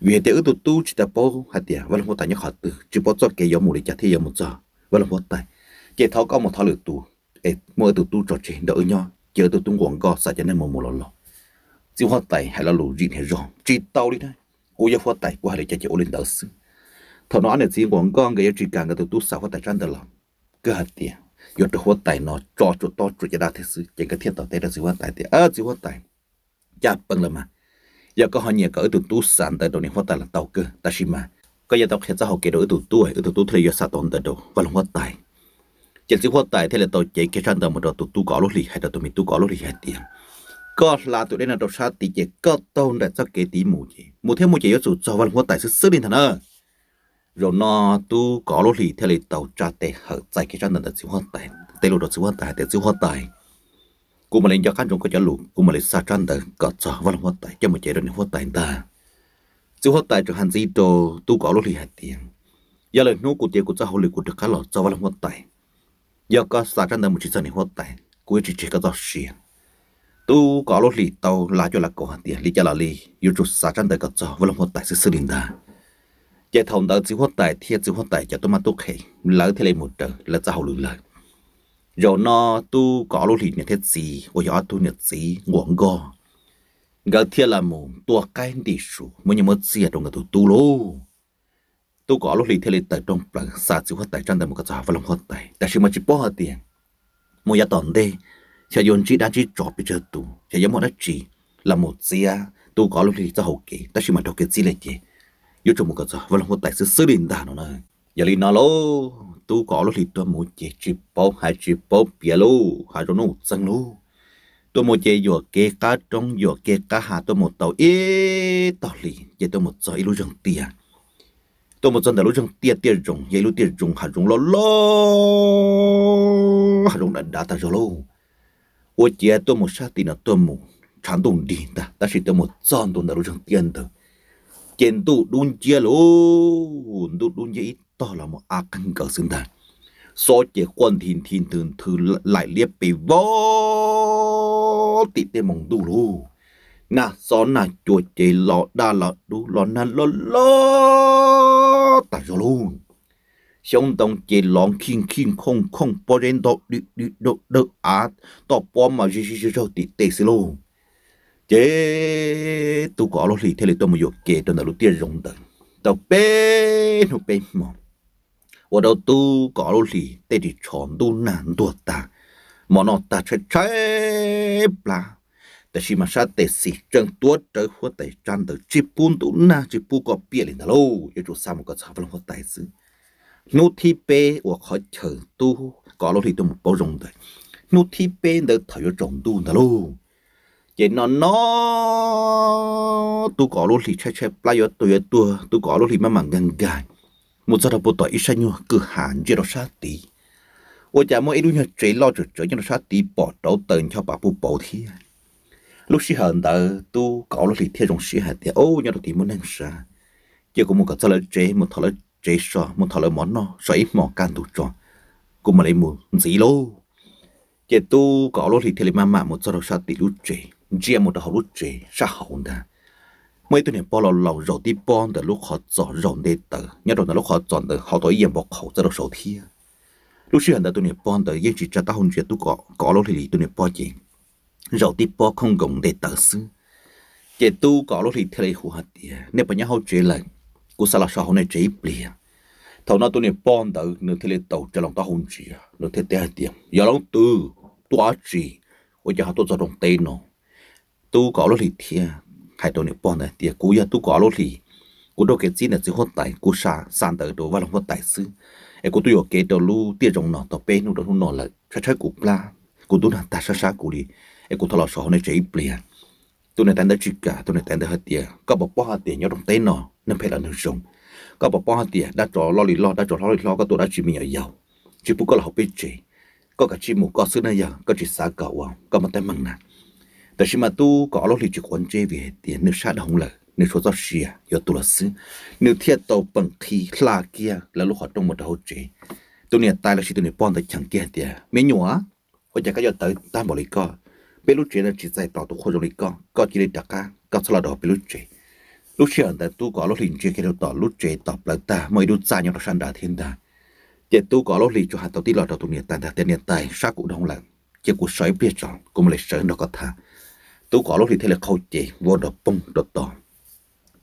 Vim hais tias wb tus tub tsis tau paub hais tias Vaj Loog Huab Tais nyob qhov twg, tsis paub txoj kev yuav mus li cas thiaj yuav mus txog Vaj Loog Huab Tais, ces thov koj mus thov lwm tus es muaj wb tus tub tso tseg nrog wb nyob. Ces wb tus tub nquas nkoj xa cov neeg mus mus los los. Txiv huab tais hais lo lus zim niag zog, tsis tau li na, kuv yog huab tais kuv hais li cas ces ua li ntawd xwb. Thaum no ob niam txiv nquas nkoj nkawd yuav tsis kam nkawd tus tub xa huab tais tsab ntawv los, kawg hais tias yuav rau huab tais no tso tsuam tob tsuam caj dab thiab xwb, ces nkawd thiaj tau teb rau txiv huab tais tias, Txiv huab tais, cas pees los mas, yog koj ho nyiam kom wb tus tub xa ntawv rau niam huab tais los tau kawg, tab sis mas koj yuav tau qhia txoj hau kev rau wb tus tub, wb tus tub thiaj li yuav xa tau ntawv rau Vaj Loog Huab Tais. Ces txiv huab tais thiaj li tau cev kiag tsab ntawv mus rau tus tub Kaum Ob Lub Hlis, hais rau tus me tub Kaum Ob Lub Hlis hais tias, Koj hla tus dej no rau sab tid ces koj taug nraim txoj kev tid mus ces mus thiab mus ces yuav tsum txog Vaj Loog Huab Tais xwb xwb li ntag na. Zaum no tub Kaum Ob Lub Hlis thiaj li tau tsa tes hawm txais kiag tsab ntawv ntawm txiv huab tais, teb lus rau txiv huab tais hais tias, Txiv huab tais, kuv mam li nco qab ntsoov koj cov lus, kuv mam li xa tsab ntawv kom txog Vaj Loog Huab Tais coj mus cev rau niam huab tais ntag. Txiv huab tais tseem hais ntxiv rau tub Kaum Ob Lub Hlis hais tias, Yog lwm hnub kuv tiav kuv txoj hauj lwm kuv rov qab los txog Vaj Loog Huab Tais, yog koj xa tsab ntawv mus tsis txog niam huab tais, kuv yuav tsis tseg koj txoj sia. Tub Kaum Ob Lub Hlis tau lav cuaj lav kaum hais tias, Li cas los li, yuav tsum xa tsab ntawv kom txog Vaj Loog Huab Tais xwb xwb li ntag. Ces thaum ntawd txiv huab tais thiab txiv huab tais cov tub mab tub qhe lawv thiaj li mus raws lawv txoj hauj lwm lawm. Zaum no tub Kaum Ob Lub Hlis niam thiab txiv uas yog ob tug niam txiv nquas nkoj, nkawd thiaj los mus tua qaib ntim su muab nyiaj muab txiaj rau nkawd tus tub lauj. Tub Kaum Ob Lub Hlis thiaj li tawm rooj plaws xa txiv huab tais tsab ntawv mus kom txog Vaj Loog Huab Tais, tab sis mas tsis paub hais tias mus yav tom ntej xyov yuav ntsib dab ntsib tsov pes tsawg tus, xyov yuav muaj dab tsi los mus txiav tub Kaum Ob Lub Hlis txoj hau kev, tab sis mas raug kev txib li ces yuav tsum mus kom txog Vaj Loog Huab Tais xwb xwb li ntag no na. Yog li no lauj, tub Kaum Ob Lub Hlis tuaj mus ces tsis paub hais tsis paub piav lauj, hav zoov ntuj txeeg lauj. Tuaj mus ces yuam kev qab roob yuam kev qab hav tuaj mus tau ib tog hlis ces tuaj mus txog ib lub zeeg tiaj. Tuaj mus txog ntawm lub zeeg tiaj, tiaj zoov yog ib lub tiaj zoov hav zoov loj loj, hav zoov dav dav tag zog lauj. Ua ciav tuaj mus sab tim no tuaj mus tshav ntuj nrig ntag, tab sis tuaj mus txog ntua ntawm lub zeeg tiaj ntawd ces ntuj dub nciab lauj, ntuj dub nciab ib tog los mus av qeeg nkaus xwb ntag. Xob ces quaj nthi nthi nthwv nthwv laim liab pes vog tim tej moos ntuj lauj. Nag xob nag cua ces los daj los dub los nag loj loj tag zog lauj. Xyoob ntoo ces los khij khij khooj khooj pob zeb ntog dwm dwm dawj dawj av, toj pob mas zij zij zawg zawg tim tej xwb lauj. Ces tub Kaum Ob Lub Hlis thiaj li tuaj mus yuam kev rau ntawm lub tiaj zoov ntawd tau peb hnub peb hmo, ua rau tub Kaum Ob Lub Hlis tej ris tsho ntuj nag ntuag tag, mov noj tag tshaib tshaib plab, tab sis mas sab tes xis tseem tuav rawv huab tais tsab ntawv tsis pub ntuj nag tsis pub koj piam li ntag lauj, yuav tsum xa mus kom txog Vaj Loog Huab Tais xwb. Hnub thib peb uas qhov chaw tub Kaum Ob Lub Hlis tuaj mus paub zoo ntawd, hnub thib peb ntawd thaum yuav tsaus ntuj ntag lauj, ces no no tub Kaum Ob Lub Hlis tshaib tshaib plab yuav tuag yuav tuag, tub Kaum Ob Lub Hlis maj mam nkag nkag mus txog rau puag tom ib sab nyuag kwj ha ntsia rau sab tid, ua cas muaj ib lub nyuag tsev loj tsawm tsawv nyob rau sab tid pom rauv taws ncho pav puj pauv thiab. Lub sij hawm ntawd tub Kaum Ob Lub Hlis thiaj zoo siab hais tias, Au, nyob rau tid muaj neeg sav, ces kuv mus kom txog lawv tsev, mus thov lawv tsev so, mus thov lawv mov noj so ib hmos kaj ntug tso, kuv mam li mus ntxiv lauj. Ces tub Kaum Ob Lub Hlis thiaj li maj mam mus txog rau sab tim lub tsev, ntsia mus rau hauv lub tsev sab hauv ntag, muaj ib tug niam pog laus laus zaum tib pob ntawm lub qhov txos zaum nte taws nyob rau ntawm lub qhov txos ntawd hau tau ib yam npau qhauv txawb rau saud thiab. Lub sij hawm ntawd tus niam pog ntawd yeej tsis tsa taub hau ntsia tub Kaum Ob Lub Hlis li, tus niam pog ces zaum tib pob khooj nkoos nte taws xwb. Ces tub Kaum Ob Lub Hlis thiaj li hu hais tias, Nej puas nyob hauv tsev lawm? Kuv xa los so hauv nej tsev ib pliag. Thaum no tus niam pog ntawd nws thiaj li tau tsa loo taub hau ntsia, nws thiaj teb hais tias, Yog leej twg? Tuaj dab tsi? Ua cas ho tuaj txog rooj teb no? Tub Kaum Ob Lub Hlis thiaj hais rau niam pog ntawd tias, Kuv yog tub Kaum Ob Lub Hlis, kuv raug kev txib ntawm txiv huab tais, kuv xa ntawv rau Vaj Loog Huab Tais xwb, es kuv tuaj yuam kev rau lub tiaj zoov no tau peb hnub rau hnub no lawm, tshaib tshaib kuv plab, kuv ntuj nag tag sab sab kuv li, es kuv thov los so hauv nej tsev ib pliag. Tus niam tais ntawd tsis kam, tus niam tais ntawd hais tias, Koj puas paub hais tias nyob rooj teb no neeg phem los neeg zoo? Koj puas paub hais tias dab tsov loj li loj, dab tsov hlob li hlob, koj tua dab tsi me nyuam yaus, tsis pub koj los hauv peb tsev? Koj kav tsij mus koj xwb na, yog koj tsis xav kom ua koj muaj teeb meem na. Tab sis mas tub Kaum Ob Lub Hlis tsis quav ntsej vim hais tias nws sab dhau lawm, nws suav txoj sia yuav tu los xwb, nws thiaj tau peem qhi hla kiag lawv lub qhov rooj mus rau hauv tsev. Tus niam tais los sis tus niam pog ntawd cheem kiag hais tias, Me nyuam, ua cas koj yuav tawv tag npaum li koj? Peb lub tsev no tsis txais tos tus qhua zoo li koj, koj cia li rov qab, koj txhob los rau peb lub tsev. Lub sij hawm ntawd tub Kom Lub Hlis ntsia kiag rau tom lub tsev tom plawv tag muaj ib lub txaj nyob rau sab nrad thiab ntag. Ces tub Kom Lub Hlis tsuas hais tau tib lo rau tus niam tais ntawd tias, Niam tais, sab kuv dhau lawm, cia kuv sawv ib pliag tso kuv mam li sawv nrog koj tham. Tub Kom Lub Hlis thiaj li qhau cev vau nrov poog rau tod.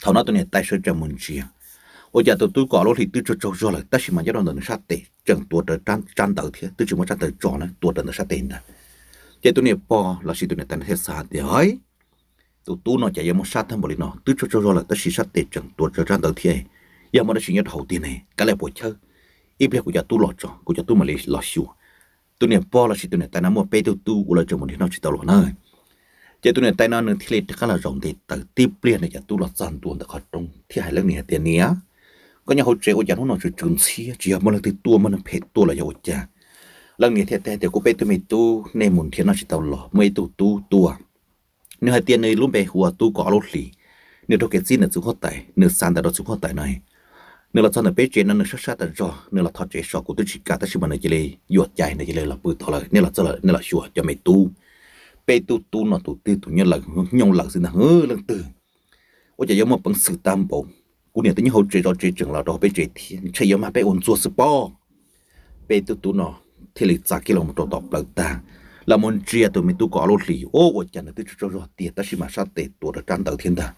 Thaum no tus niam tais sawv tsees mus ntsia, ua cas tus tub Kom Lub Hlis twb tsaug tsaug zog lawm tab sis mas nyob rau ntawm nws sab tes tseem tuav rawv tsab ntawv thiab twb tsis muab tsab ntawv tso na, tuav rawv ntawm sab tes ntag. Ces tus niam pog lossis tus niam tais thiaj xav tias, Tus tub no cas yuav muaj sab tag npaum li no, twb tsaug tsaug zog lawm tab sis sab tes tseem tuav rawv tsab ntawv thiab, yog muaj dab tsi nyob rau hauv tiag ne, kav liam puas chawb, ib pliag kuv cov tub los tso kuv cov tub mam li los xyuas. Tus niam pog lossis tus niam tais no muaj peb tug tub ua lawv tseem mus nrhiav noj tsis tau los na. Ces tus niam tais no nws thiaj li rov qab los zaum nte taws tib pliag nws cov tub los txog ntua ntawm qhov rooj thiab hais leej niam hais tias, Niam, koj nyob hauv tsev ua cas hnub no tsw tsw ntxhiab, tsis yog muaj leej twg tuaj, muaj neeg phem tuaj los yog ua cas? Leej niam thiaj teb tias, Kuv peb tug me tub nej mus nrhiav noj tsis tau los muaj ib tug tub tuaj. Nws hais tias nws lub npe hu ua tub Kom Lub Hlis, nws raug kev txib ntawm txiv huab tais, nws xa ntawv rau txiv huab tais no. Nws los txog ntawm peb tsev no nws sab sab tas zog, nws los thov tsev so kuv twb tsis kam tab sis mas nws cia li yuam cai nws cia li los pw tod lawm, nej los txog lawm nej los xyuas cov me tub. Peb tug tub no tus twg tus nyob lawm nyooj lawm xwb ntag, leej twg ua cas yuav muaj peev xwm tag npaum? Kuv niam twb nyob hauv tsev zov tsev tseem los rau hauv peb tsev thiab, ntshe yuav mag peb ua ntxuag xwb pob. Peb tug tub no thiaj li txav kiag los rau tom plawv tag, los mus ntsia tus me tub Kom Lub Hlis, ua cas nws twb tsaug tsaug zog tiag tab sis mas sab tes tuav rawv tsab ntawv thiab ntag.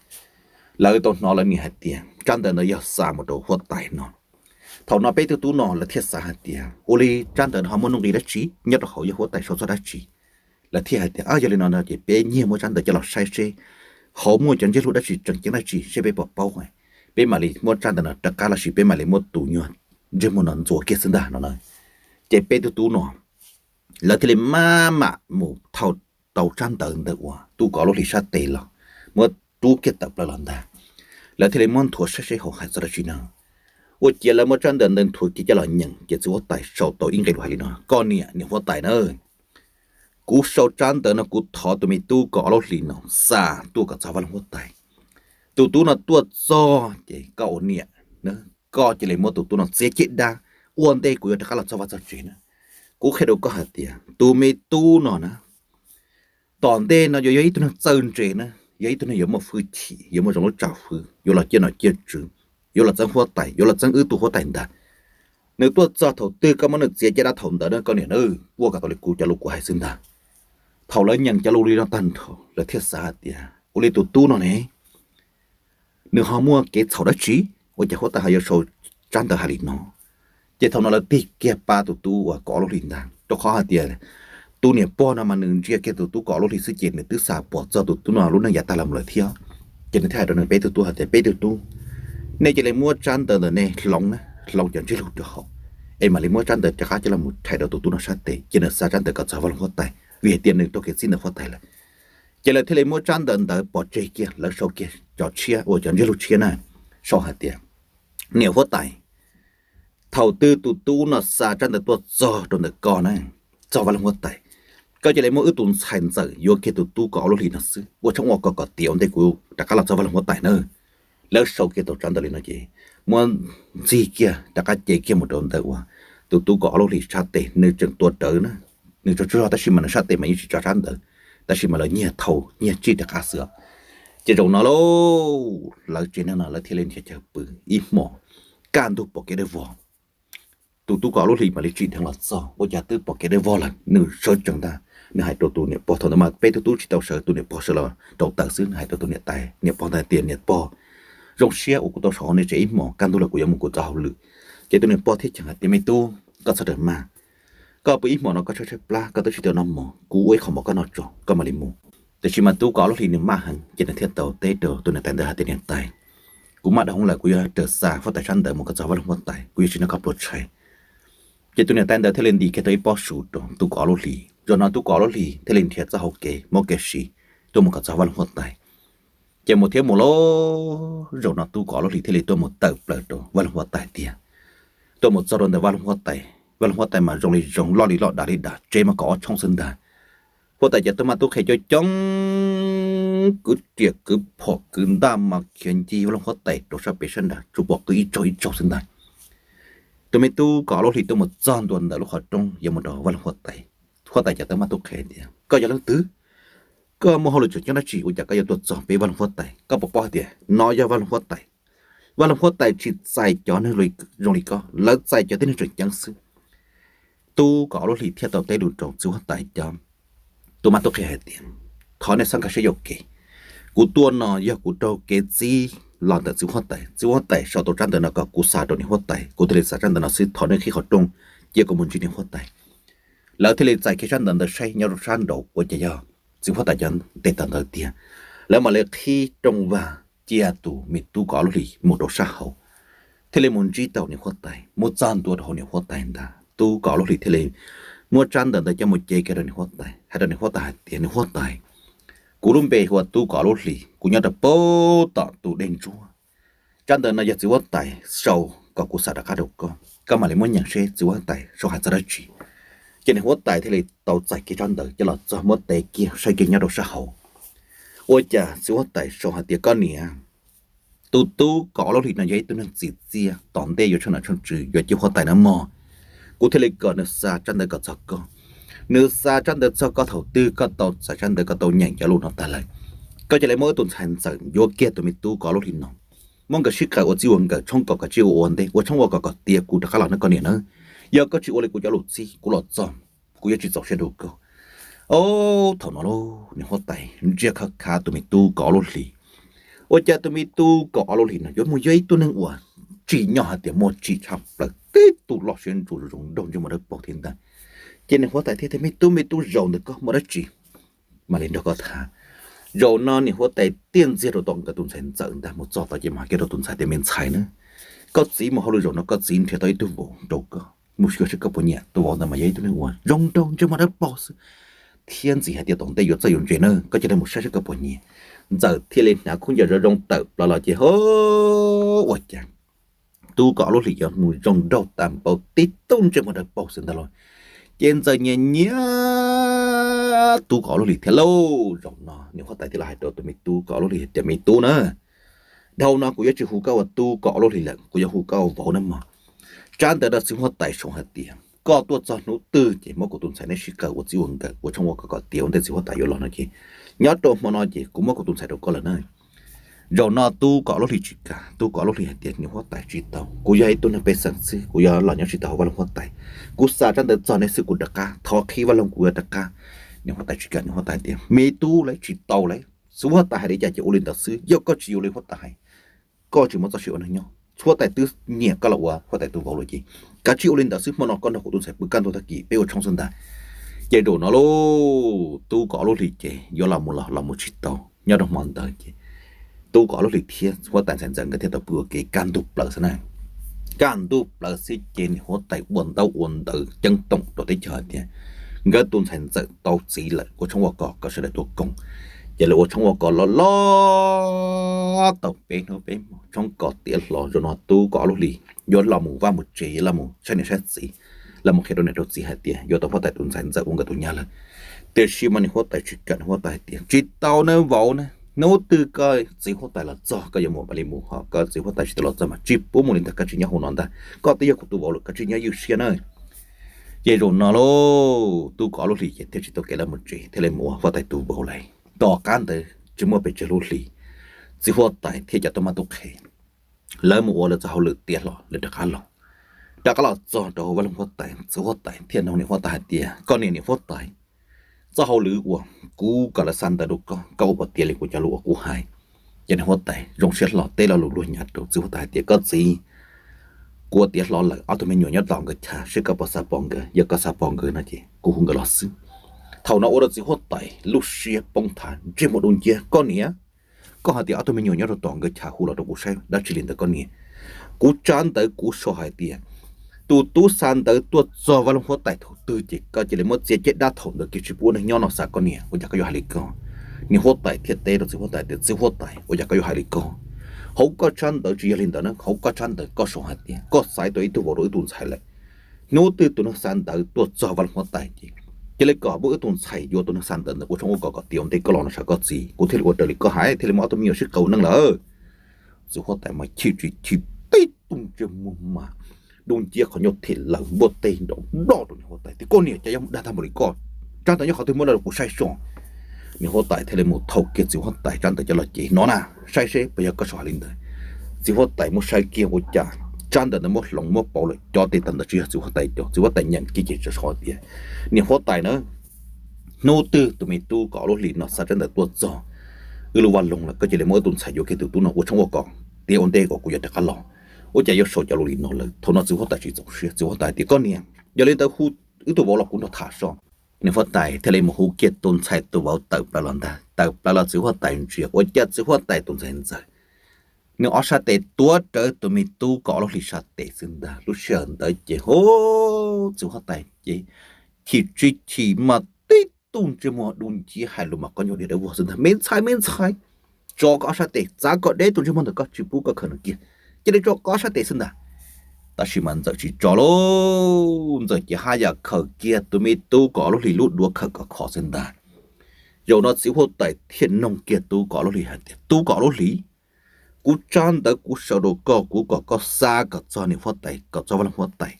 Lawv tau hnov lawv niam hais tias tsab ntawv ntawd yog xa mus rau huab tais no. Thaum no peb tug tub no lawv thiaj xav hais tias, Ua li tsab ntawv no ho muaj nuj nqis dab tsi, nyob rau hauv yog huab tais sau txog dab tsi? Lawv thiaj hais tias, Yog li no no ces peb nyiag muab tsab ntawv coj los saib seb hauv muaj cov ntsej lus dab tsi tseem ceeb dab tsi seb peb puas paub, peb mam li muab tsab ntawv no rov qab lossis peb mam li muab tus nyuag ntsej muag no ntxuav kiag xwb ntag no na. Ces peb tug tub no lawv thiaj li maj mam mus thau tau tsab ntawv ntawd uas tub Kom Lub Hlis sab tes los, muab rub kiag tawm plaws los ntag. Lawv thiaj li muab nthuav saib seb hauv hais txog dab tsi no. Ua ciav lawv muab tsab ntawv ntawd nthuav kiag coj los nyeem ces txiv huab tais sau tau ib nqe lus hais li no, Koj niam, niam huab tais na, kuv sau tsab ntawv no kuv thov tus me tub Kom Lub Hlis no xa tuaj kom txog Vaj Loog huab tais. Tus tub no tuaj txog ces koj ua niam, koj cia li muab tus tub no txiav caj dab, ua ntej kuv yuav rov qab los txog vaj txog tsev na. Kuv qhia rau koj hais tias tus me tub no na, tom ntej no yuav yog ib tug neeg txawj ntse na, yog ib tug neeg yuav muaj hwj chim, yuav muaj zoo lub tsam hwv, yuav los ciaj nom ciaj tswv, yuav los txeeb huab tais, yuav los txeeb wb tug huab tais ntag. Nws tuaj txog thaum twg koj muab nws txiav caj dab thaum ntawd na koj niam na. Ua kom tau li kuv cov lus kuv hais xwb ntag. Thaum lawv nyeem cov lus li no tag nrho lawv thiaj xav hais tias, Ua li tus tub no ne, nws ho muaj kev txhaum dab tsi, ua cas huab tais ho yuav sau tsab ntawv hais li no? Ces thaum no lawv tig kiag pab tus tub uas Kom Lub Hlis ntag, rau qhov hais tias tus niam pog no mas nws ntsia kiag tus tub Kom Lub Hlis xwb ces nws twb xav pom txog tus tub no lub neej yav tag los mus lawm thiab. Ces nws thiaj hais rau nws peb tug tub hais tias, Peb tug tub, nej cia li muab tsab ntawv ntawm nej hloov na, hloov cov ntsej lus rau hauv, es mam li muab tsab ntawv rov qab coj los rhais rau tus tub no sab tes, cia nws xa tsab ntawv kom txog Vaj Loog huab tais, vim hais tias nws raug kev txib ntawm huab tais lawm. Ces lawv thiaj li muab tsab ntawv ntawd pov tseg kiag, lawv sau kiag cov tshiab uas cov ntsej lus tshiab na, sau hais tias, Niam huab tais, thaum twg tus tub no xa tsab ntawv tuaj txog rau ntawm koj na, txog Vaj Loog huab tais, koj cia li muab wb tus ntxhais ntxawm yuav kiag tus tub Kom Lub Hlis no xwb, ua tshoob ua kos kom tiav ua ntej kuv rov qab los txog Vaj Loog huab tais na. Lawv sau kiag tau tsab ntawv li no ces muab ntxig kiag rov qab cev kiag mus rau ntawm uas tus tub Kom Lub Hlis sab tes, nws tseem tuav rawv na, nws tsaug tsaug zog tab sis mas nws sab tes mas yeej tsis tso tsab ntawv, tab sis mas lawv nyiag thau nyiag tsij rov qab xwb. Ces zaum no lauj, lawv tsev neeg no lawv thiaj li nrhiav chaw pw ib hmos, kaj ntug pom kev dawb vog. Tus tub Kom Lub Hlis mam li tsim dheev los txog, ua cas twb pom kev dawb vog lawm, nws sawv tsees ntag. Nws hais rau tus niam pog, thaum ntawd mas peb tug tub tsis tau sawv, tus niam pog sawv los rau taws xwb, nws hais rau tus niam tais, niam pog ntawd tias, Niam pog, zoo siab uas kuv tau so hauv nej tsev ib hmos, kaj ntug lawm kuv yuav mus kuv txoj hauj lwm. Ces tus niam pog thiaj cheem hais tias, Me tub, koj txhob rawm maj, koj pw ib hmos no koj tshaib tshaib plab, koj twb tsis tau noj mov, kuv ua ib qho mov koj noj tso koj mam li mus. Tiam sis mas tub Kom Lub Hlis nws maj heev ces nws thiaj tau teb rau tus niam tais ntawd hais tias, Niam tais, kuv maj dhau hwv lawm, kuv yuav raws xa huab tais tsab ntawv mus kom txog Vaj Loog huab tais, kuv yuav tsis noj koj pluas tshais. Ces tus niam tais ntawd thiaj li ntis kiag tau ib pob su rau tub Kom Lub Hlis. Zaum no tub Kom Lub Hlis thiaj li nrhiav txoj hau kev mob kev siv tuaj mus kom txog Vaj Loog huab tais. Ces mus thiab mus lauj, zaum no tub Kom Lub Hlis thiaj li tuaj mus tawm plaws rau Vaj Loog huab tais tiag. Tuaj mus txog rau ntawm Vaj Loog huab tais, Vaj Loog huab tais mas zoo li zoo, loj li loj, dav li dav, tsev mas kaum ob tshoob xwb ntag. Huab tais cov tub mab tub qhe coob coob, kwv riam kwv phom kwv ntaj mas khiav ncig Vaj Loog huab tais rau sab pem sab nrad tsuas pom qw ib tsaug ib tsaug xwb ntag. Tus me tub Kom Lub Hlis tuaj mus txog ntua ntawm lub qhov roob yuav mus rau Vaj Loog huab tais. Huab tais cov tub mab tub qhe tias, Koj yog leej twg? Koj muaj hauj lwm tseem ceeb dab tsi ua cas koj yuav tuaj txog pem Vaj Loog Huab Tais? Koj puas paub hais tias no yog Vaj Loog Huab Tais? Vaj Loog Huab Tais tsis txais cov neeg zoo li koj, lawv txais cov tib neeg tseem ceeb xwb. Tub Kaum Ob Lub Hlis thiaj tau teb lus rau txiv huab tais cov tub mab tub qhe hais tias, thov nej txhob nkag siab yuam kev. Kuv tuaj no yog kuv raug kev txib los ntawm txiv huab tais. Txiv huab tais sau tau tsab ntawv no kom kuv xa rau niam huab tais, kuv thiaj li xa tsab ntawv no xwb. Thov nej qhib qhov rooj cia kuv mus ntsib niam huab tais. Lawv thiaj li txais kiag tsab ntawv ntawd saib nyob rau sab nraud ua cas yog txiv huab tais cov tes taw ntawd tiag. Lawv mam li qhib rooj vag cia tus me tub Kaum Ob Lub Hlis mus rau sab hauv, thiaj li mus ntsib tau niam huab tais, mus txog ntua rau hauv niam huab tais ntag. Tub Kaum Ob Lub Hlis thiaj li muab tsab ntawv ntawd coj mus cev kiag rau niam huab tais, hais rau niam huab tais hais tias, niam huab tais, kuv lub npe hu ua Tub Kaum Ob Lub Hlis, kuv nyob rau pem tom tus dej ntsuab. Tsab ntawv no yog txiv huab tais sau kom kuv xa rov qab rau koj, koj mam li muab nyeem seb txiv huab tais sau hais txog dab tsi. Ces niam huab tais thiaj li tau txais kiag tsab ntawv coj los txog muab tev kiag saib kiag nyob rau sab hauv. Ua cas txiv huab tais sau hais tias, koj niam, tus Tub Kaum Ob Lub Hlis no yog ib tug neeg txim txiaj, tom ntej yuav tshooj nom tshooj tswv, yuav cia huab tais na mog. Kuv thiaj li kom nws xa tsab ntawv kom txog koj. Nws xa tsab ntawv txog koj thaum twg koj tau txais tsab ntawv, koj tau nyeem cov lus no tag lawm, koj cia li muab wb tus ntxhais ntxawm yuav kiag tus me Tub Kaum Ob Lub Hlis no, muab nkawd sib qaws ua txij ua nkawm, tshoob kos kom tsis ua ua ntej, ua tshoob ua kos kom tiav kuv rov qab los nawb koj niam nawb. Yog koj tsis ua li kuv cov lus txib, kuv los txog kuv yuav tsis txaus siab rau koj. Au, thaum no lauj, niam huab tais ntsia khav khav tus me Tub Kaum Ob Lub Hlis. Ua cas tus me Tub Kaum Ob Lub Hlis no yuav mus yog ib tug neeg uas tsim nyog hais tias muaj tsim tshaj plaws, tib tug loj siab ntsus zoo nraug ntsej muag dawb paug thiab ntag. Ces niam huab tais thiaj tias, me tub, me tub, zaum ntawm koj muaj dab tsi mam li nrog koj tham. Zaum no niam huab tais tiaj ntxiag rau tom nkawd tus ntxhais ntxawm ntag, mus txog tod ces mam hais kiag rau tus ntxhais tias, me ntxhais na, koj txiv mus hauj lwm zaum no koj txiv nrhiav tau ib tug vauv rau koj, mus xyuas seb koj puas nyiam. Tus vauv ntawd mas yog ib tug neeg uas zoo nraug ntsej muag dawb paug xwb, thiab ntxim hais tias tom ntej yuav txawj yuav ntse na, koj cia li mus saib seb koj puas nyiam. Ntxawm thiaj li hnav khaub ncaws zoo zoo tawm plaws los ces, ua cas Tub Kaum Ob Lub Hlis yuav mus zoo nraug tag npaum, tib tug ntsej muag dawb paug xwb ntag lauj. Ces Ntxawm nyiam nyiam Tub Kaum Ob Lub Hlis thiab lauj. Zaum no niam huab tais thiaj los hais rau tus me Tub Kaum Ob Lub Hlis tias, me tub na, dhau no kuv yuav tsis hu koj ua Tub Kaum Ob Lub Hlis lawm, kuv yuav hu koj ua vauv na mog. Tsab ntawv rau txiv huab tais sau hais tias koj tuaj txog hnub twg ces muab kuv tus ntxhais neb sib qaws ua txij ua nkawm, ua tshoob ua kos kom tiav ua ntej txiv huab tais yuav los no ces, nyob rau hmo no ces kuv muab kuv tus ntxhais rau koj lawm na. Zaum no Tub Kaum Ob Lub Hlis tsis kam, Tub Kaum Ob Lub Hlis hais tias, niam huab tais, tsis tau, kuv yog ib tug neeg pej xeem xwb, kuv yuav los nyob tsis tau hauv Vaj Loog Huab Tais. Kuv xa tsab ntawv txog neb xwb kuv rov qab, thov qhib Vaj Loog kuv yuav rov qab. Niam huab tais tsis kam, niam huab tais tias, me tub, lawv tsis tau lawm, txiv huab tais hais li cas ces ua li ntawd xwb, yog koj tsis yuav li huab tais hais, koj tsis muaj txoj sia ua neeg nyob, huab tais twb nyiam koj los ua huab tais tus vauv lawm ces kav tsij ua li ntawd xwb, hmo no koj nrog kuv tus ntxhais pw kaj ntug tag kis peb ua tshoob xwb ntag. Ces zaum no lauj, Tub Kaum Ob Lub Hlis ces yuav los mus los los mus tsis tau. Nyob rau hmo ntawd ces Tub Kaum Ob Lub Hlis thiab huab tais ntxhais ntxawm nkawd thiaj tau pw ua ke kaj ntug plaws xwb na. Kaj ntug plaws xwb ces niam huab tais ua ntaub ua ntawv ceeb toom rau teb chaws hais tias nkawd tus ntxhais ntxawm tau txiv lawm, ua tshoob ua kos kom sawv daws tuaj koom. Ces lawv ua tshoob ua kos los los tau peb hnub peb hmo, tshoob kos tiav hlo. Zaum no Tub Kaum Ob Lub Hlis yuav los mus vaj mus tsev, yuav los mus saib niam saib txiv, los mus qhia rau niam rau txiv hais tias yuav tau huab tais tus ntxhais ntxawm ua nkawd tus nyab lawm. Tiam sis mas niam huab tais tsis kam, niam huab tais hais tias, tsis tau nawb vauv na, hnub twg koj txiv huab tais los txog koj yuav mus mam li mus, ho koj txiv huab tais tsis tau los txog mas tsis pub mus li ntag, koj tsis nyob hauv no ntag, koj twb yog kuv tus vauv lawm, koj tsis nyob ywj siab na. Ces zaum no lauj, Tub Kaum Ob Lub Hlis ces thiaj tsis tau kev los mus tsev, thiaj li mus ua huab tais tus vauv lawm. Tom qab ntawd tsis muaj pes tsawg lub hlis, txiv huab tais thiab cov tub mab tub qhe lawv mus ua lawv txoj hauj lwm tiav hlo, lawv rov qab los. Rov qab los txog rau hauv Vaj Loog Huab Tais, txiv huab tais thiaj nug niam huab tais hais tias, koj niam, niam huab tais, txoj hauj lwm uas kuv kom lawv xa ntawv rau koj, koj ua puas tiav li kuv cov lus uas kuv hais? Ces niam huab tais zoo siab hlo teb lo lus luag nyav rau txiv huab tais hais tias, koj txiv, kuv ua tiav hlo lawm, ob tug me nyuam nyob tom nkawd chav, seb koj puas xav pom nkawd, yog koj xav pom nkawd no ces kuv hu nkawd los xwb. Thaum no ua rau txiv huab tais lub siab poob thav, ntsej muag dub nciab, koj niam, koj hais tias ob tug me nyuam nyob rau tom nkawd chav hu los rau kuv saib dab tsi li ntawd koj niam? Kuv tsab ntawv kuv sau hais tias tus tub xa ntawv tuaj txog Vaj Loog Huab Tais thaum twg ces koj cia li muab txiav caj dab thaum ntawd kiag, tsis pub ua neeg nyob no xav koj niam, ua cas koj yuav hais li ko? Niam huab tais thiaj teb rau txiv huab tais tias, txiv huab tais, ua cas koj yuav hais li ko? Hauv koj tsab ntawv tsis yog li ntawd na, hauv koj tsab ntawv koj sau hais tias koj xaiv tau ib tug vauv rau ib tug ntxhais lawm. Hnub twg tus neeg xa ntawv tuaj txog Vaj Loog Huab Tais ces cia li kom muab wb tus ntxhais yuav tus neeg xa ntawv ntawd ua tshoob ua kos kom tiav ua ntej koj los no xav koj txiv, kuv thiaj li ua raws li koj hais, thiaj li muab ob tug me nyuam sib qaws ua neej lawm. Txiv huab tais mas chim tsis chim, tib tug ntsej muag mas dub nciab, qhov ncauj them lawm, npuaj teg nraum nroj rau niam huab tais tias, koj niam, cas yuav mus dag tag npaum li koj? Tsab ntawv nyob qhov twg muab los rau kuv saib soj. Niam huab tais thiaj li mus thau kiag txiv huab tais tsab ntawv coj los ces, no na, saib seb puas yog koj sau hais li ntawd. Txiv huab tais muab saib kiag ua cas tsab ntawv ntawd muab hloov muab pauv lawm, cov tes taw ntawd tsis yog txiv huab tais cov. Txiv huab tais nyeem kiag ces txawm sau tias, niam huab tais na, hnub twg tus me tub kaum ob lub hlis no xa tsab ntawv tuaj txog wb lub vaj loog lawm, koj cia li muab wb tus ntxhais yuav kiag tus tub no ua tshoob ua kos tiav ua ntej kom kuv yuav rov qab los. Ua cas yuav sau cov lus li no lawm? Thaum no txiv huab tais tsis txaus siab, txiv huab tais tias, koj niam, yog li ntawd hu wb tus vauv los kuv nrog tham so. Niam huab tais thiaj li mus hu kiag tus ntxhais tus vauv tawm plaws los ntag. Tawm plaws los txiv huab tais ntsia ua cas txiv huab tais tus ntxhais ntxawm nws ob sab tes tuav rawv tus me tub kaum ob lub hlis sab tes xwb ntag. Lub sij hawm ntawd ces ho, txiv huab tais ces chim tsis chim mas tib tug ntsej muag dub nciab hais lus mas qhov nyuag diam dawb vog xwb ntag, me ntxhais, me ntxhais, tso koj ob sab tes, txav kom deb tus ntsej muag ntawm koj, tsis pub koj khaws nws kiag, cia li tso koj ob sab tes xwb ntag. Tab sis mas ntxawm tsis tso lauj, ntxawm ces haj yam khaws kiag tus me tub kaum ob lub hlis lub duav khawm kom khov xwb ntag. Zaum no txiv huab tais thiaj noog kiag tub kaum ob lub hlis hais tias, tub kaum ob lub hlis, kuv tsab ntawv kuv sau rau koj, kuv kom koj xa kom txog niam huab tais, kom txog vaj loog huab tais.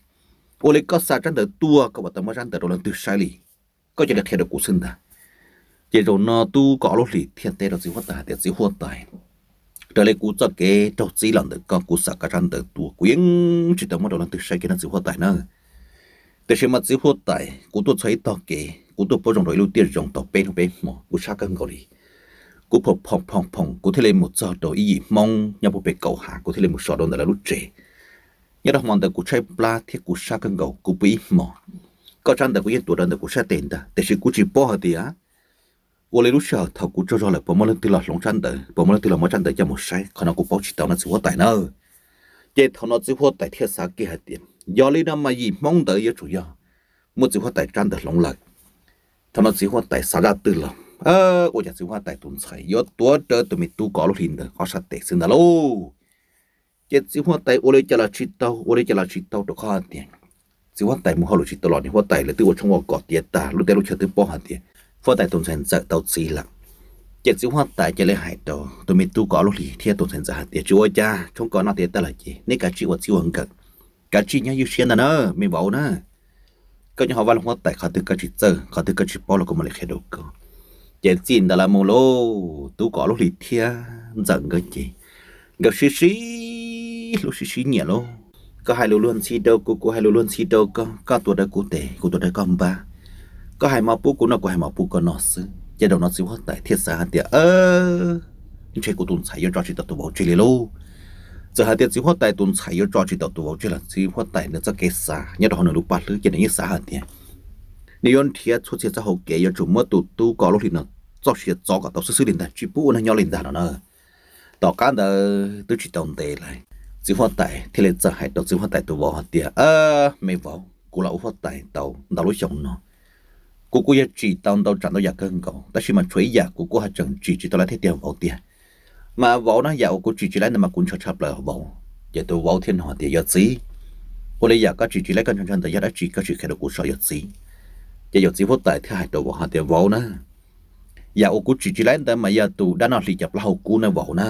Ua li koj xa tsab ntawv tuaj koj puas tau muab tsab ntawv rau leej twg saib li? Koj cia li qhia rau kuv xwb ntag. Ces zaum no tub kaum ob lub hlis thiaj teb rau txiv huab tais hais tias, txiv huab tais, raws li kuv txoj kev raug txim los ntawm koj, kuv xa koj tsab ntawv tuaj kuv yeej tsis tau muab rau leej twg saib kiag nawb txiv huab tais na. Tiam sis mas txiv huab tais, kuv tuaj txog ib tog kev, kuv tuaj poob zoo rau ib lub tiaj zoo tau peb hnub peb hmo, kuv sab kawg nkaus li. Kuv phoom phoom phoom phoom kuv thiaj li mus txog rau ib yim Hmoob nyob puag pem kaum hav, kuv thiaj li mus so rau ntawm lawv lub tsev. Nyob rau hmo ntawd kuv tshaib plab thiab kuv sab kawg nkaus, kuv pw ib hmos. Koj tsab ntawv kuv yeej tuav rau ntawm kuv sab tes ntag, tiam sis kuv tsis paub hais tias ua li lub sij hawm thaum kuv tsaug zog lawm puas muaj leej twg los hloov tsab ntawv, puas muaj leej twg los muab tsab ntawv coj mus saib, qhov no kuv paub tsis tau nawb txiv huab tais nawb. Ces thaum no txiv huab tais thiaj xav kiag hais tias, yog li no mas yim Hmoob ntawd yuav tsum yog muab txiv huab tais tsab ntawv hloov lawm. Thaum no txiv huab tais xav zaj twg los, ua cas txiv huab tais tus ntxhais yuav tuav rawv tus me tub kaum ob lub hlis ntawd ob sab tes xwb ntag lauj. Ces txiv huab tais ua li cas los tsis tau, ua li cas los tsis tau rau qhov hais tias txiv huab tais mus hauj lwm tsis tau los, niam huab tais lawv twb ua tshoob ua kos tiav tas, lub teb lub chaw twb pob hais tias huab tais tus ntxhais ntxawm tau txiv lawm. Ces txiv huab tais cia li hais rau tus me tub kaum ob lub hlis thiab tus ntxhais ntxawm hais tias, tsis ua cas, tshoob kos noj tiav tas lawm ces neb kav tsij ua txij ua nkawm, kav tsij nyob ywj siab ntag na, me vauv na. Koj nyob hauv vaj loog huab tais, qhov twg koj tsis txawj, qhov twg koj tsis paub los kuv mam li qhia rau koj. Ces txij ntawd los mus lauj, tub kaum ob lub hlis thiab ntxawm nkawd ces nkawd sib sib hlub sib sib nyiam lauj. Koj hais lus luag ntxhi rau kuv, kuv hais lus luag ntxhi rau koj, koj tuav rawv kuv tes, kuv tuav rawv koj npab. Koj hais mov pub kuv noj, kuv hais mov pub koj noj xwb. Ces zaum no txiv huab tais thiaj xav hais tias, ntshe kuv tus ntxhais yuav tso tsis tau tus vauv tseg li lauj. Txawm hais tias txiv huab tais tus ntxhais yuav tso tsis tau tus vauv tseg los txiv huab tais nws txoj kev xav nyob rau hauv nws lub paj hlwb ces nws yeej xav hais tias nws yuav nrhiav txhua txhia txoj hauv kev yuav tsum muab tus tub kaum ob lub hlis no txoj sia txov kom tau xwb xwb li ntag, tsis pub ua neeg nyob li ntag no na. Tom qab ntawd twb tsis tau ntev lawm, txiv huab tais thiaj li txawm hais rau txiv huab tais tus vauv hais tias, me vauv, kuv los ua huab tais tau ntau lub xyoo no, kuv kuj yog tsim tau ntau tsav ntau yam kawg nkaus, tab sis mas tshuav ib yam kuv kuj haj tseem tsim tsis tau lawm thiab tiag vauv tiag. Mas vauv na, yam uas kuv tsim tsis laib ntawd mas kuv ntshaw tshaj plaws vauv. Ces tus vauv thiaj nug hais tias, yawm txiv, ua li yam koj tsim tsis laib koj ntshaw ntshaw ntawd yog dab tsi, koj sim qhia rau kuv saib yawm txiv. Ces yawm txiv huab tais thiaj hais rau vauv hais tias, vauv na, yam uas kuv tsim tsis laib ntawd mas yog tus dab noj hli cov plaub hau kub na vauv na.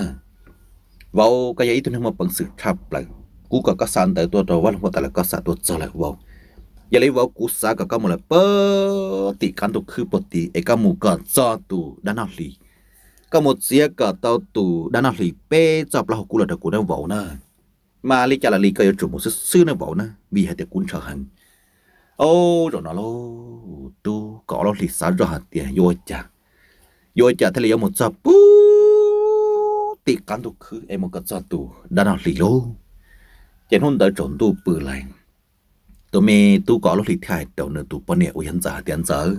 Vauv, koj yog ib tug neeg muaj peev xwm tshaj plaws, kuv kom koj xa ntawv tuaj rau vaj loog huab tais lawm koj xa tuaj txog lawm vauv. Yog li vauv, kuv xav kom koj mus lawm puag tim qab ntuj khwb puag tim es koj mus kom txog tus dab noj hli, koj mus txiav kom tau tus dab noj hli peb txoj plaub hau kub los rau kuv na vauv na. Mas li cas los li koj yuav tsum mus xwb xwb na vauv na, vim hais tias kuv ntshaw heev. Au, zaum no lauj, tub kaum ob lub hlis xav zoj hais tias yuav ua cas, yuav ua cas thiaj li yuav mus txog puag tim qab ntuj khwb es mus kom txog tus dab noj hli lauj. Ces hnub ntawd tsaus ntuj pw lawm, tus me tub kaum ob lub hlis thiaj hais rau nws tus poj niam uas yog ntxawm hais tias, ntxawm,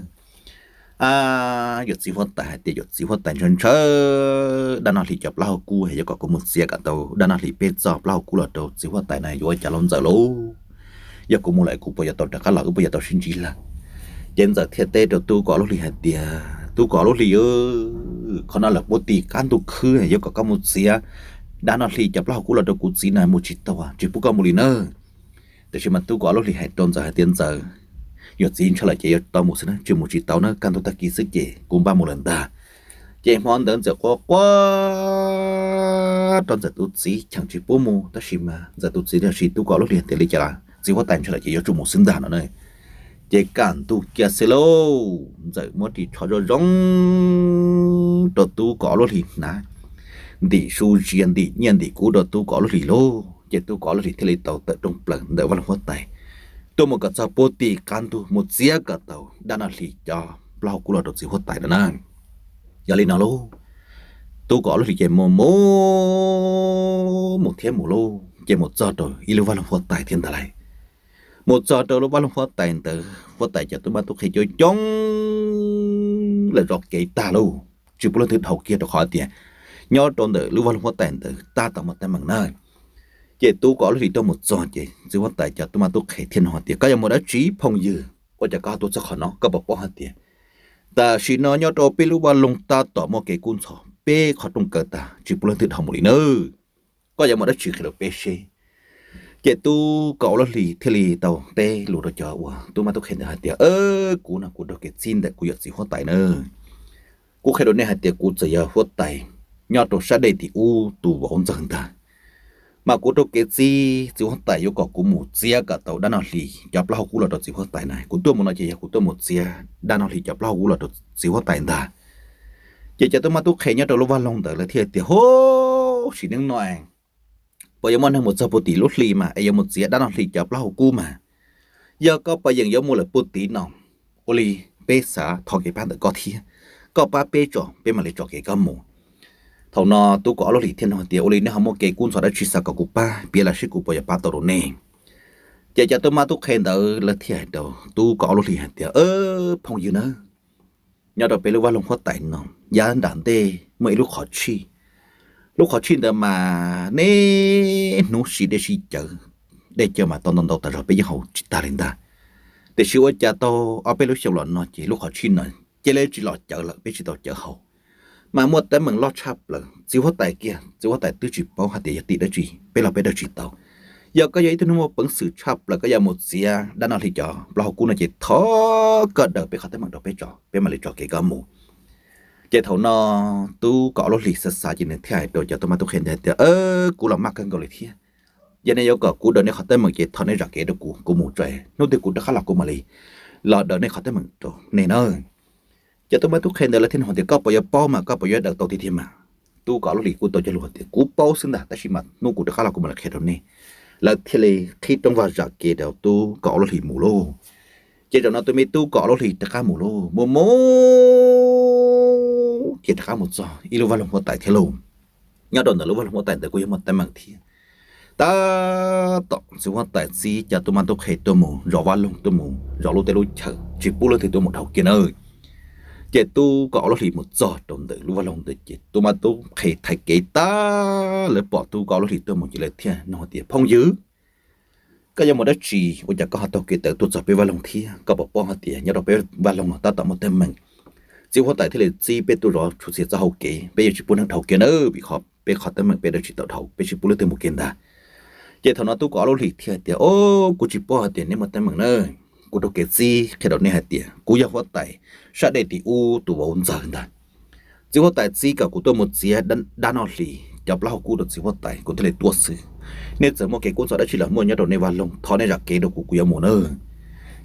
yawm txiv huab tais hais tias yawm txiv huab tais ntshaw ntshaw dab noj hli cov plaub hau kub, yuav kom kuv mus txiav kom tau dab noj hli peb txoj plaub hau kub los rau txiv huab tais na, yuav ua cas lauj ntxawm lauj? Yog kuv mus lawm kuv puas yuav tau rov qab los, wb puas yuav tau sib ntsib lawm? Ces ntxawm thiaj teb rau tub kaum ob lub hlis hais tias, tub kaum ob lub hlis, qhov no lawm puag tim qab ntuj khwb, yuav kom koj mus txiav dab noj hli cov plaub hau kub los rau kuv txiv na, mus tsis tau, tsis pub koj mus li na. Tiam sis mas tub kaum ob lub hlis hais rau ntxawm hais tias, ntxawm, yawm txiv ntshaw lawm ces yuav tau mus xwb na, tsis mus tsis tau na, kaj ntug tag kis xwb ces kuv npaj mus lawm ntag. Ces hmo ntawd ntxawm quaj quaj rau ntxawm tus txiv cheem tsis pub mus, tab sis mas ntxawm tus txiv tiam sis tub kaum ob lub hlis tias li cas los txiv huab tais ntshaw lawm ces yuav tsum mus xwb ntag no na. Ces kaj ntug kiag xwb lauj, ntxawm muab ris tsho zoo zoo rau tub kaum ob lub hlis hnav, ntim su ntsia ntim nyiaj ntim kub rau tub kaum ob lub hlis lauj. Ces tub kaum ob lub hlis thiaj li tau tawm rooj plaws ntawm vaj loog huab tais tuaj mus kom txog puag tim qab ntug mus txiav kom tau dab no hli cov plaub hau kub los rau txiv huab tais no na. Yog li no lauj, tub kaum ob lub hlis ces mus mus mus thiab mus lauj, ces mus txog rau ib lub vaj loog huab tais thiab ntag lauj. Mus txog rau lub vaj loog huab tais ntawd, huab tais cov tub mab tub qhe coob coob lawm zov kev tag lauj, tsis pub leej twg dhau kiag rau qhov tias nyob rau ntawm lub vaj loog huab tais ntawd tab tom muaj teeb meem na. Ces tub kaum ob lub hlis tuaj mus txog ces txiv huab tais cov tub mab tub qhe thiaj nug hais tias, koj yuav mus dab tsi phooj ywg? Ua cas koj tuaj txog qhov no? Koj puas paub hais tias tam sim no nyob rau peb lub vaj loog tab tom muaj kev kub ntxhov, peb qhov rooj kaw tag tsis pub leej twg dhau mus li nawb. Koj yuav mus dab tsi qhia rau peb seb. Ces tub kaum ob lub hlis thiaj li tau teb lus rau cov uas tub mab tub qhe ntawd hais tias, kuv no kuv raug kev txib ntawm kuv yawm txiv huab tais na. Kuv qhia rau nej hais tias kuv txawm yog huab tais nyob rau sab dej tim ub tus vauv ntxawg ntag, mas kuv raug kev txib txiv huab tais yuav kom kuv mus txiav kom tau dab no hli cov plaub hau kub los rau txiv huab tais na. Kuv tuaj mus no ces yog kuv tuaj mus txiav dab no hli cov plaub hau kub los rau txiv huab tais ntag. Ces cov tub mab tub qhe nyob rau lub vaj loog ntawd lawv thiaj tias, hub, sim neej no puas yuav muaj neeg mus txog puag tim lub hli mas es yuav mus txiav dab no hli cov plaub hau kub mas? Yog koj puas yeem yuav mus lawm puag tim no, ua li peb xav thov kev pab ntawm koj thiab, koj pab peb tso peb mam li tso kev koj mus. Thaum no tub kaum ob lub hlis thiaj nug tias, ua li nej ho muaj kev kub ntxhov dab tsi xav kom kuv pab piav los seb kuv puas yuav pab tau rau nej? Ces cov tub mab tub qhe ntawd lawv thiaj hais rau tub kaum ob lub hlis hais tias, phooj ywg na, nyob rau peb lub vaj loog huab tais no, yav nram ntej muaj ib lub qhov tshij. Lub qhov tshij ntawd mas niaj hnub siv dej sib cawv, dej cawv mas tau ntau ntau tas zog peb yeej haus tsis tag li ntag. Tiam sis ua cas tau ob peb lub xyoo los no ces lub qhov tshij no cia li tsis los cawv lawm, peb tsis tau cawv haus. Mas muaj teeb meem loj tshaj plaws, txiv huab tais kiag, txiv huab tais twb tsis paub hais tias yog tim dab tsi, peb los peb daws tsis tau. Yog koj yog ib tug neeg muaj peev xwm tshaj plaws koj yuav mus txiav dab no hli cov plaub hau kub no ces thov koj daws peb qhov teeb meem rau peb tso peb mam li tso kev koj mus. Ces thaum no tub kaum ob lub hlis xav xav ces nws thiaj hais rau cov tub mab tub qhe ntawd tias, kuv los maj kawg nkaus li thiab. Yog nej yuav kom kuv daws nej qhov teeb meem ces thov nej zam kev rau kuv, kuv mus tso, hnub twg kuv rov qab los kuv mam li los daws nej qhov teeb meem rau nej na. Cov tub mab tub qhe ntawd lawv thiaj nug tias, koj puas yuav paub mas, koj puas yuav daws tau tiag tiag mas? Tub kaum ob lub hlis kuj tau cog lus tias, kuv paub xwb ntag, tab sis mas hnub kuv rov qab los kuv mam li qhia rau nej. Lawv thiaj li qhib rooj vag zam kev rau tub kaum ob lub hlis mus lauj. Ces zaum no tus me tub kaum ob lub hlis rov qab mus lauj, mus mus ces rov qab mus txog ib lub vaj loog huab tais thiab lauj. Nyob rau ntawm lub vaj loog huab tais ntawd kuj yog muaj teeb meem thiab. Tab tom txiv huab tais txib cov tub mab tub qhe tuaj mus zov vaj loog, tuaj mus zov lub teb lub chaw, tsis pub leej twg tuaj mus dhau kiag nawb. Ces tub kaum ob lub hlis mus txog rau ntawm lub vaj loog ntawd ces tub mab tub qhe thaiv kev tag, lawv pom tub kaum ob lub hlis tuaj mus ces lawv thiaj nug tias, phooj ywg, koj yuav mus dab tsi ua cas koj ho taug kev tawm tuaj txog peb vaj loog thiab? Koj puas paub hais tias nyob rau peb vaj loog no tab tom muaj teeb meem, txiv huab tais thiaj li txib peb tuaj zov txhua txhia txoj hau kev, peb yuav tsis pub neeg dhau kiag nawb, vim qhov peb qhov teeb meem peb daws tsis tau dhau, peb tsis pub leej twg mus kiag ntag. Ces thaum no tub kaum ob lub hlis thiaj tias, o, kuv tsis paub hais tias neb muaj teeb meem na. Kuv raug kev txib qhia rau nej hais tias kuv yog huab tais sab dej tim ub tus vauv ntxawg ntag. Txiv huab tais txib kom kuv tuaj mus txiav dab noj hli cov plaub hau kub rau txiv huab tais, kuv thiaj li tuaj xwb. Nej txawm muaj kev kub ntxhov dab tsi los muaj nyob rau nej vaj loog, thov nej zam kev rau kuv, kuv yuav mus nawb.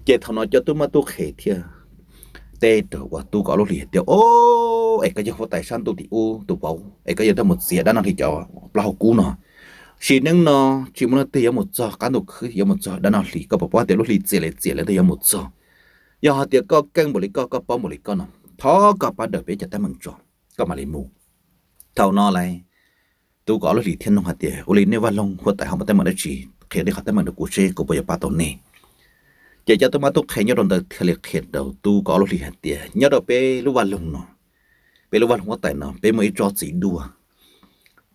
Ces thaum no cov tub mab tub qhe thiaj teb rau uas tub kaum ob lub hlis hais tias, o, es koj yog huab tais sab ntuj tim ub tus vauv es koj yuav tuaj mus txiav dab noj hli cov plaub hau kub no? Sim neej no tsis muaj leej twg yuav mus txog qab ntuj khwb, yuav mus txog dab noj hli. Koj puas paub tias lub hli txias li txias leej twg yuav mus txog? Yog hais tias koj keej npaum li koj, koj paub npaum li koj no, thov koj pab daws peb cov teeb meem tso, koj mam li mus. Thaum no lawv tub kaum ob lub hlis thiaj nug hais tias, ua li nej vaj loog huab tais ho muaj teeb meem dab tsi? Qhia nej qhov teeb meem rau kuv seb kuv puas yuav pab tau nej. Ces cov tub mab tub qhe nyob rau ntawd thiaj li qhia rau tub kaum ob lub hlis hais tias, nyob rau peb lub vaj loog no, peb lub vaj loog huab tais no peb muaj ib tsob txiv duaj.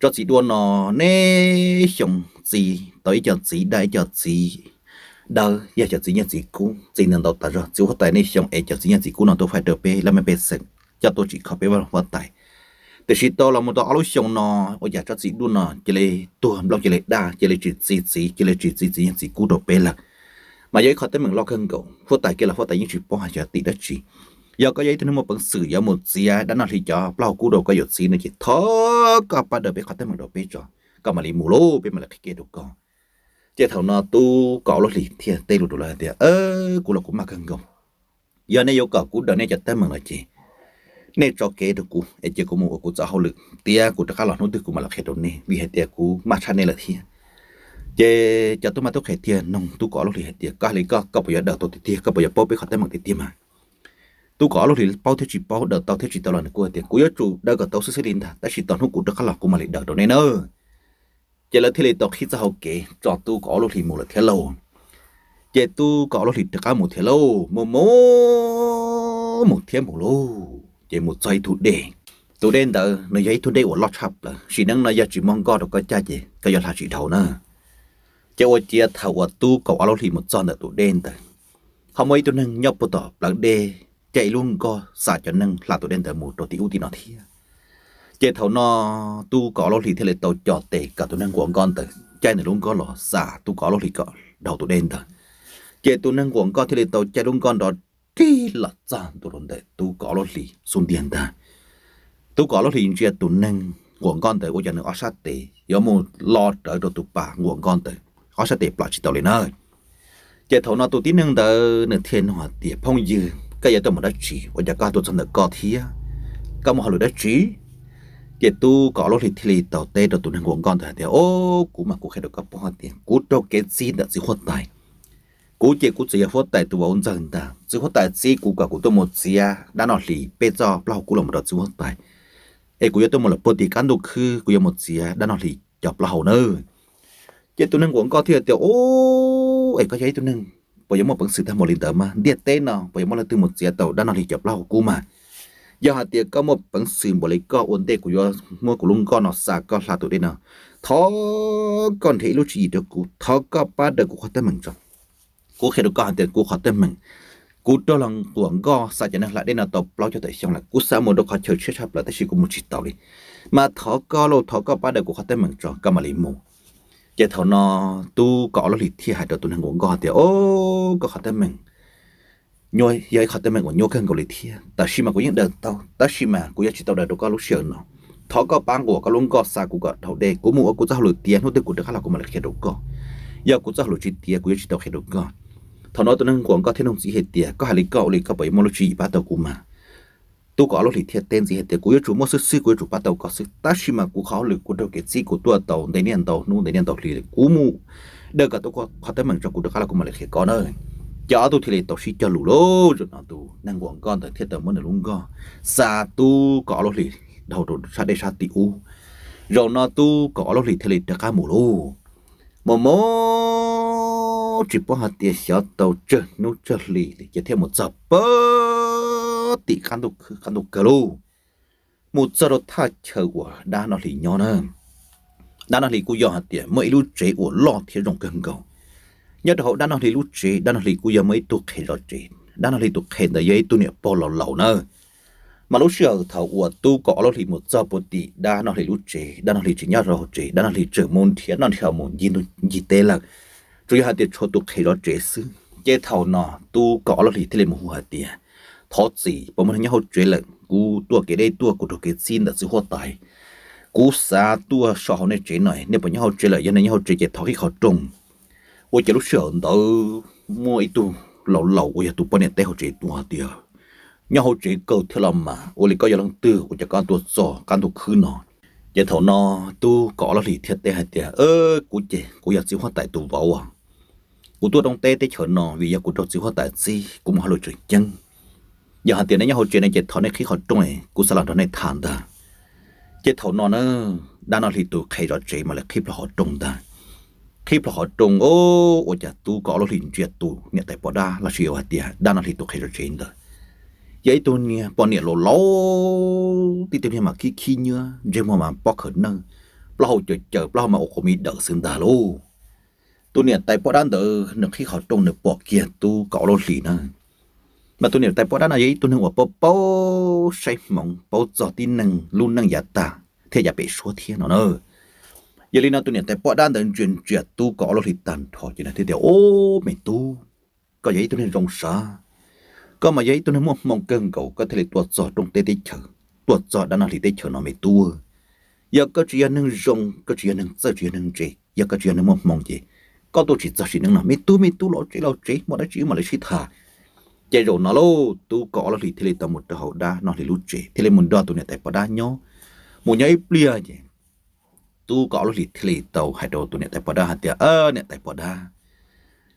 Tsob txiv duaj no niaj xyoo txi tau ib co txiv daj, ib co txiv dawb, yog cov txiv nyiaj txiv kub, txi ntau ntau tas zog. Txiv huab tais niaj xyoo ev cov txiv nyiaj txiv kub no tuaj faib rau peb laj mej pej xeem coj tuaj tsim kho peb vaj loog huab tais. Tiam sis tau los mus tau ob lub xyoo no, ua cas tsob txiv duaj no cia li tuag nplooj, cia li daj, cia li tsis txi txiv, cia li tsis txi txiv nyiaj txiv kub rau peb lawm. Mas yog ib qhov teeb meem loj kawg nkaus, huab tais kiag los huab tais yeej tsis paub hais tias tim dab tsi. Yog koj yog ib tug neeg muaj peev xwm yuav mus txiav dab noj hli cov plaub hau kub rau koj yawm txiv no ces thov koj pab daws peb qhov teeb meem rau peb tso, koj mam li mus lauj, peb mam li qhia kev rau koj. Ces thaum no tub kaum ob lub hlis thiaj teb lus rau lawv hais tias, kuv los kuv maj kawg nkaus. Yog nej yuav kom kuv daws nej cov teeb meem no ces nej tso kev rau kuv es cia kuv mus ua kuv txoj hauj lwm tiav, kuv rov qab los hnub twg kuv mam li qhia rau nej, vim hais tias kuv maj tshaj nej lawm thiab. Ces cov tub mab tub qhe thiaj nug tub kaum ob lub hlis hais tias, koj hais li koj, koj puas yuav daws tau tiag tiag, koj puas yuav paub peb qhov teeb meem tiag tiag mas? Tub kaum ob lub hlis paub thiab tsis paub, daws tau thiab tsis tau los nws kuj hais tias, kuv yuav tsum daws kom tau xwb xwb li ntag, tab sis tos hnub kuv rov qab los kuv mam li daws rau nej nawb. Ces lawv thiaj li tau qhib txoj hau kev tso tub kaum ob lub hlis mus lawm thiab lauj. Ces tub kaum ob lub hlis rov qab mus thiab lauj, mus mus mus thiab mus lauj, ces mus txog ib tug dej. Tus dej ntawd nws yog ib tug dej uas loj tshaj plaws, sim neej no yog tsis muaj nkoj rau koj caj ces koj yuav hla tsis dhau na. Ces ua ciav thaum uas tub kaum ob lub hlis mus txog ntawm tus dej ntawd, ho muaj ib tug neeg nyob puag tom plawv dej caij ib lub nkoj xa cov neeg hla tus dej ntawd mus rau tim ub tim no thiab. Ces thaum no tub kaum ob lub hlis thiaj li tau cog tes kom tus neeg nquas nkoj ntawd caij nws lub nkoj los xa tub kaum ob lub hlis kom dhau tus dej ntawd. Ces tus neeg nquas nkoj thiaj li tau caij lub nkoj nrov rig los txog ntua rau ntawm tub kaum ob lub hlis xub ntiag ntag. Tub kaum ob lub hlis ntsia tus neeg nquas nkoj ntawd ua cas nws ob sab tes yuav mus lo rawv rau tus pas nquas nkoj ntawd, ob sab tes plam tsis tau li na. Ces thaum no tus tib neeg ntawd nws thiaj nug hais tias, phooj ywg, koj yuav tuaj mus dab tsi, ua cas koj tuaj txog ntawm koj thiab? Koj muaj hauj lwm dab tsi? Ces tub kaum ob lub hlis thiaj li tau teb rau tus neeg nquas nkoj ntawd hais tias, o, kuv mas kuv qhia rau koj paub hais tias kuv raug kev txib ntawm txiv huab tais. Kuv ces kuv txawm yog huab tais tus vauv ntxawg ntag, txiv huab tais txib kuv kom kuv tuaj mus txiav dab noj hlis peb txoj plaub hau kub los mus rau txiv huab tais. Es kuv yuav tuaj mus lawm puag tim qab ntuj khwb, kuv yuav mus txiav dab noj hlis cov plaub hau nawb. Ces tus neeg nquas nkoj thiaj tias, o, es koj yog ib tug neeg puas yuav muaj peev xwm tag npaum li ntawd mas? Ntiaj teb no puas yuav muaj leej twg mus txiav tau dab noj hlis cov plaub hau kub mas? Yog hais tias koj muaj peev xwm npaum li koj ua ntej kuv yuav muab kuv lub nkoj no xa koj hla tus dej no, thov koj nrhiav ib lub tswv yim rau kuv, thov koj pab daws kuv qhov teeb meem tso. Kuv qhia rau koj hais tias kuv qhov teeb meem, kuv raug los nquas nkoj xa cov neeg hla dej no tau plaub caug tawm xyoo lawm, kuv xav mus rau qhov chaw tshiab tshaj plaws tab sis kuv mus tsis tau li. Mas thov koj lauj, thov koj pab daws kuv qhov teeb meem tso koj mam li mus. Ces thaum no tub kaum ob lub hlis thiaj hais rau tus neeg nquas nkoj tias, o, koj qhov teeb meem yog ib qhov teeb meem uas nyuaj kawg nkaus li thiab, tab sis mas kuv yeej daws tau, tab sis mas kuv yuav tsis tau daws rau koj lub sij hawm no. Thov koj pab nquas koj lub nkoj xa kuv kom dhau dej, kuv mus ua kuv txoj hauj lwm tiav, hnub twg kuv rov qab los kuv mam li qhia rau koj. Yog kuv txoj hauj lwm tsis tiav kuv yuav tsis tau qhia rau koj. Thaum no tus neeg nquas nkoj thiaj nug ntxiv hais tias, koj hais li koj ua li koj puas yuav muaj lub tswv yim pab tau kuv mas? Tub kaum ob lub hlis thiaj teb ntxiv hais tias, kuv yuav tsum muaj xwb xwb, kuv yuav tsum pab tau koj xwb, tab sis mas kuv qhov hauj lwm kuv raug kev txib kuv tuaj tau ntev niaj ntau hnub ntev niaj ntau hli lawm, kuv mus daws kom tau koj qhov teeb meem tso kuv rov qab los kuv mam li qhia koj na. Ces ob tug thiaj li tau sib cog lus lauj. Zaum no tus neeg nquas nkoj ntawd thiaj tau muab nws lub nkoj xa tub kaum ob lub hlis dhau rau sab dej sab tim ub. Zaum no tub kaum ob lub hlis thiaj li rov qab mus lauj. Mus mus tsis paub hais tias xyov tau tsawg hnub tsawg hli li ces thiaj mus txog puag tim qab ntuj khwb qab ntuj kawg lauj. Mus txog rau thaj chaw uas dab noj hlis nyob na. Dab noj hlis kuj yog hais tias muaj ib lub tsev uas loj thiab zoo kawg nkaus. Nyob rau hauv dab noj hlis lub tsev, dab noj hlis kuj yog muaj ib tug qhe zov tsev. Dab noj hlis tus qhe ntawd yog ib tug niam pog laus laus na. Mas lub sij hawm thaum uas tub kaum ob lub hlis mus txog puag tim dab noj hlis lub tsev, dab noj hlis tsis nyob rau hauv tsev, dab noj hlis tseem mus nrhiav noj nrhiav haus mus ncig ntuj ncig teb lawm, tsuas yog hais tias tshuav tus qhe zov tsev xwb. Ces thaum no tub kaum ob lub hlis thiaj li mus hu hais tias, thov txim, puas muaj neeg nyob hauv tsev lawm? Kuv tuaj kev deb tuaj, kuv raug kev txib ntawm txiv huab tais, kuv xav tuaj so hauv nej tsev no, nej puas nyob hauv tsev lawm? Yog nej nyob hauv tsev ces thov qhib qhov rooj. Ua cas lub sij hawm ntawd muaj ib tug laus laus uas yog tus poj niam teb hauv tsev tuaj hais tias, nyob hauv tsev kawg thiab los mas, ua li koj yog leej twg ua cas koj tuaj txog qab ntuj khwb no? Ces thaum no tub kaum ob lub hlis thiaj teb hais tias, kuv ces kuv yog txiv huab tais tus vauv. Kuv tuaj rau teb teb chaws no vim yog kuv raug txiv huab tais txib kuv mus hauj lwm tseem ceeb. Yog hais tias nej nyob hauv tsev no ces thov nej qhib qhov rooj, kuv xav los nrog nej tham ntag. Ces thaum no na, dab noj hlis tus qhe zov tsev mam li qhib plho qhov rooj ntag. Qhib plho qhov rooj, o, ua cas tub kaum ob lub hlis ntsia tus niam tais poj dab los sis hais tias dab noj hlis tus qhe zov tsev ntawd yog ib tug niag poj niam laus laus, tib tug niag mas khib khib nyiab, ntsej muag mas pob khaws nawj, plaub hau caws caws, plaub hau mas ua quav me dawm xwb ntag lauj. Tus niam tais poj dab ntawd nws qhib qhov rooj nws pom kiag tub kaum ob lub hlis na. Mas tus niam tais poj dab no yog ib tug neeg uas paub paub saib hmoov, paub txog tib neeg lub neej yav tag thiab yav pem suab thiab no na. Yog li no tus niam tais poj dab ntawd ntsia ntsia tub kaum ob lub hlis tag nrho ces nws thiaj tias, o, me tub, koj yog ib tug neeg zoo sav, koj mas yog ib tug neeg muaj hmoo kawg nkaus koj thiaj li tuaj txog rooj teb teb chaws, tuaj txog dab noj hlis teb chaws no me tub. Yog koj tsis yog neeg zoo, koj tsis yog neeg txawj, tsis yog neeg ntse, yog koj tsis yog neeg muaj hmoo ces koj tuaj tsis txog sim neej no. Me tub, me tub, los tsev los tsev, muaj dab tsi wb mam li sib tham. Ces zaum no lauj, tub kaum ob lub hlis thiaj li tau mus rau hauv dab Noj Hli lub tsev, thiaj li mus nrog tus niam tais poj dab nyob. Mus nyob ib pliag ces tub kaum ob lub hlis thiaj li tau hais rau tus niam tais poj dab hais tias, Niam tais poj dab,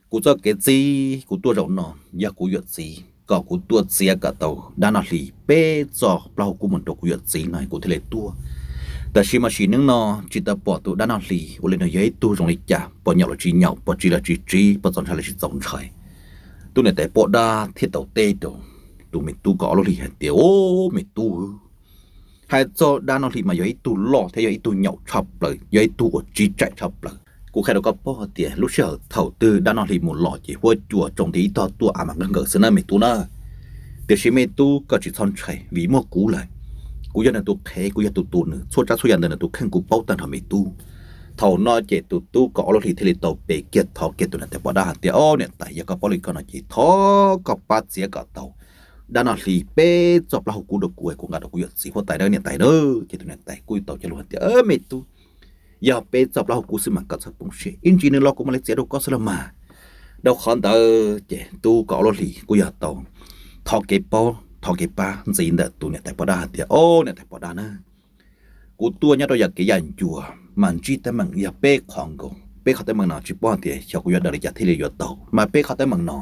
kuv txoj kev txib kuv tuaj zaum no yog kuv yawm txiv kom kuv tuaj txiav kom tau dab Noj Hli peb txoj plaub hau kub mus rau kuv yawm txiv no kuv thiaj li tuaj. Tab sis mas sim neej no tsis tau pom tus dab Noj Hli, ua li no yog ib tug zoo li cas, puas nyaum los tsis nyaum, puas tsiv los tsis tsiv, puas txaus ntshai los tsis txaus ntshai. Tus niam tais poj dab thiaj tau teb rau tus me tub kaum ob lub hlis hais tias, Au, me tub, hais txog dab Noj Hli mas yog ib tug loj thiab yog ib tug nyaum tshaj plaws, yog ib tug uas tsiv tsaim tshaj plaws. Kuv qhia rau koj paub hais tias lub sij hawm thaum twg dab Noj Hli mus los ces huab cua tsoo nti ib tog tuaj av mas nqawg nkaws xwb na me tub na. Tiam sis me tub, koj tsis txhob ntshai vim muaj kuv lawm. Kuv yog nws tus qhev, kuv yog tus tu nws, txhua tsav txhua yam ntawm nws tus kheej kuv paub tag nrho me tub. Thaum no ces tus tub kaum ob lub hlis thiaj li tau pe kiag thov kiag tus niam tais poj dab hais tias, Au niam tais, yog koj paub li ko no ces thov koj pab txiav kom tau dab Noj Hli peb txoj plaub hau kub rau kuv, kuv nqa rau kuv yawm txiv huab tais nawb niam tais nawb. Ces tus niam tais kuj tau cog lus hais tias, Me tub, yog peb txoj plaub hau kub xwb mas koj txhob poob siab, ib ntsis nws los kuv mam li txiav rau koj xwb los mas. Rau qhov ntawd ces tub kaum ob lub hlis kuj yog tau thov kev paub thov kev pab ntxiv ntawm tus niam tais poj dab hais tias, Au niam tais poj dab na, kuv tuaj nyob rau yam kev yam ncua mas ntsib teeb meem yog peb qho nkaus. Peb qhov teeb meem no tsis paub hais tias xyov kuv yuav daws li cas thiaj li yuav tau, mas peb qhov teeb meem no,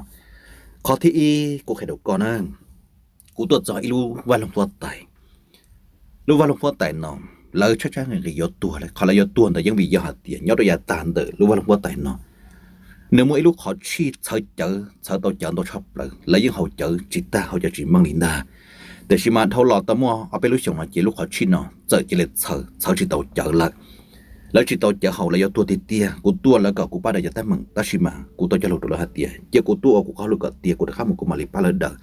qhov thib ib kuv qhia rau koj na, kuv tuaj txog ib lub vaj loog huab tais. Lub vaj loog huab tais no lawv tshaib tshaib nqhis nqhis yuav tuag lawm. Qhov lawv yuav tuag ntawd yeej vim yog hais tias nyob rau yav tag ntawm lub vaj loog huab tais no nws muaj ib lub qhov tshij txhawv cawv, txhawv tau cawv ntau tshaj plaws, lawv yeej haus cawv tsis tag haus cawv tsis meej li ntag. Tiam sis mas dhau los tau muaj ob peb lub xyoos no ces lub qhov tshij no txawm cia li txhawv, txhawv tsis tau cawv lawm. Lawv tsis tau cawv haus, lawv yuav tuag tiag tiag. Kuv tuaj lawv kom kuv pab daws cov teeb meem, tab sis mas kuv tau cog lus rau lawv hais tias cia kuv tuaj ua kuv qhov lus kom tiav, kuv rov qab mus kuv mam li pab lawv daws.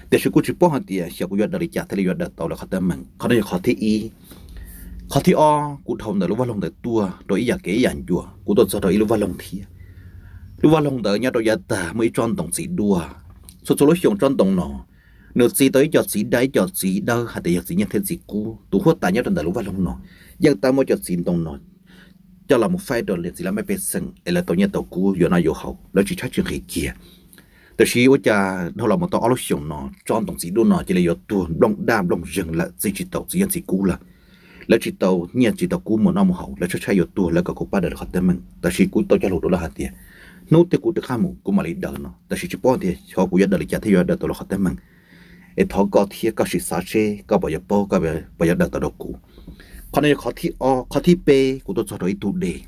Tiam sis kuv tsis paub hais tias xyov kuv yuav daws li cas thiaj li yuav daws tau lawv qhov teeb meem. Qhov no yog qhov thib ib. Qhov thib ob, kuv dhau ntawm lub vaj loog ntawd tuaj rau ib yam kev ib yam ncua, kuv tuaj txog rau ib lub vaj loog thiab. Lub vaj loog ntawd nyob rau yav tag muaj ib tsob ntoo txiv duaj. Txhua txhua lub xyoo tsob ntoo no nws txi tau ib co txiv daj ib co txiv dawb hais tias yog txiv nyiaj thiab txiv kub. Tus huab tais nyob rau ntawm lub vaj loog no yeej tau muab cov txiv ntoo no coj los mus faib rau niam txiv laj mej pej xeem es lawv tau nyiaj tau kub yuav noj yuav haus, lawv tsis tshaib tsis nqhis kiag. Tiam sis ua cas dhau los mus tau ob lub xyoos no tsob ntoo txiv duaj no cia li yuav tuag nplooj daj nplooj zeeg lawm, txi tsis tau txiv nyiaj txiv kub lawm. Lawv tsis tau nyiaj tsis tau kub mus noj mus haus, lawv tshaib tshaib yuav tuag, lawv kom kuv pab daws lawv qhov teeb meem. Tab sis kuv tau cog lus rau lawv hais tias hnub twg kuv rov qab mus kuv mam li daws no, tab sis tsis paub tias xyov kuv yuav daws li cas thiaj yuav daws tau lawv qhov teeb meem. Es thov koj thiab koj sim xav seb koj puas yuav paub, koj puas yuav daws tau rau kuv. Qhov no yog qhov thib ob. Qhov thib peb, kuv tuaj txog rau ib tug dej,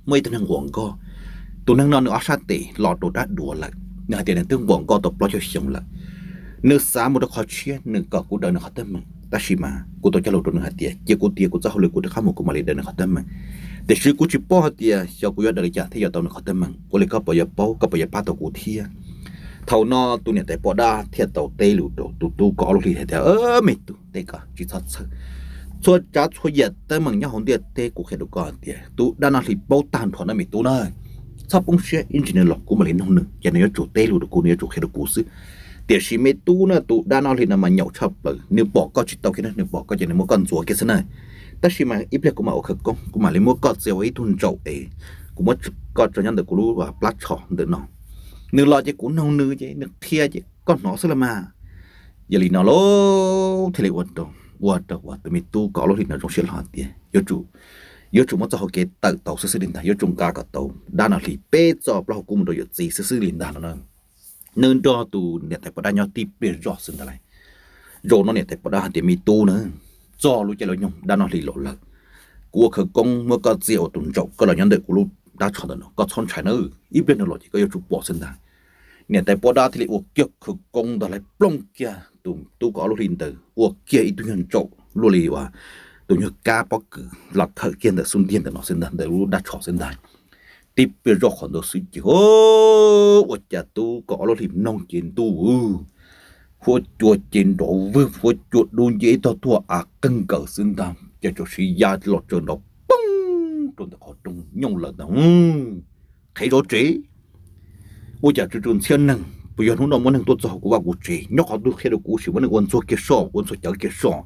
muaj ib tug neeg nquas nkoj. Tus neeg no nws ob sab tes los rau dab duav lawm, nws hais tias nws twb nquas nkoj tau plaub caug xyoo lawm. Nws xav mus rau qhov tshiab, nws kom kuv daws nws qhov teeb meem, tab sis mas kuv tau cog lus rau nws hais tias cia kuv tiav kuv txoj hauj lwm kuv rov qab mus kuv mam li daws nws qhov teeb meem. Tiam sis kuv tsis paub hais tias xyov kuv yuav daws li cas thiaj yuav tau nws qhov teeb meem. Ua li koj puas yuav paub, koj puas yuav pab tau kuv thiab? Thaum no tus niam tais poj dab thiaj tau teb lus rau tus tub kaum ob lub hlis hais tias, Me tub, tej ko tsis txhob txhawj. Txhua tsav txhua yam teeb meem nyob hauv ntiaj teb kuv qhia rau koj hais tias tus dab Noj Hli paub tag nrho na me tub na. Txhob poob siab, ib ntsis nws los kuv mam li noog nws, ces nws yuav tsum teb lus rau kuv, nws yuav tsum qhia rau kuv xwb. Tiam sis me tub na, tus dab Noj Hli no mas nyaum tshaj plaws, nws pom koj tsis tau kiag na, nws pom koj ces nws muab koj ntxuav kiag xwb na. Tab sis mas ib pliag kuv mam ua khawv koob, kuv mam li muab koj txia ua ib tug ntsaum es kuv muab koj tso nyob ntawm kuv lub plab tsho ntawm no. Nws los ces kuv noog nws ces nws qhia ces koj hnov xwb los mas. Yog li no lauj, thiaj li ua rau, ua rau uas tus me tub kaum ob lub hlis no zoo siab hlo tias yuav tsum muab txoj hau kev tawm tau xwb xwb li ntag, yuav tsum nqa kom tau dab Noj Hli peb txoj plaub hau kub mus rau yawm txiv xwb xwb li ntag no na. Nws nrog tus niam tais poj dab nyob tib pliag zoj xwb ntag lauj. Zaum no niam tais poj dab hais tias, Me tub na, txog lub caij lub nyoog dab Noj Hli los lawm. Kuv ua khawv koob muab koj txia ua tus ntsaum, koj los nyob ntawm kuv lub dab tsho ntawm no, koj txhob ntshai nawb, ib pliag nws los ces koj yuav tsum pom xwb ntag. Niam tais poj dab thiaj li ua kiag khawv koob ntag lauj, plooj kiag tus tub kaum ob lub hlis ntawd ua kiag ib tug nyuag ntsaum luaj li uas tus nyuag kab pob kws los khawm kiag ntawm xub ntiag ntawm no xwb ntag, ntawm lub dab tsho xwb ntag. Tib pliag zoj qhov ntawd xwb ces ua cas tub kaum ob lub hlis mloog ces ntuj, huab cua ces nrov vwg, huab cua dub nciab ib tog tuaj av qeeg nkaws xwb ntag, ces txawm siv ya los tsaws nrov poob rau ntawm qhov rooj nyooj lawm ntag. Qhev zov tsev. Ua cas tsw tsw ntxhiab neeg, puas yog hnub no muaj neeg tuaj txog kuv vaj kuv tsev, nyob qhov twg qhia rau kuv sim muab neeg ua ntxuag kiag soj, ua ntxuag cawv kiag soj.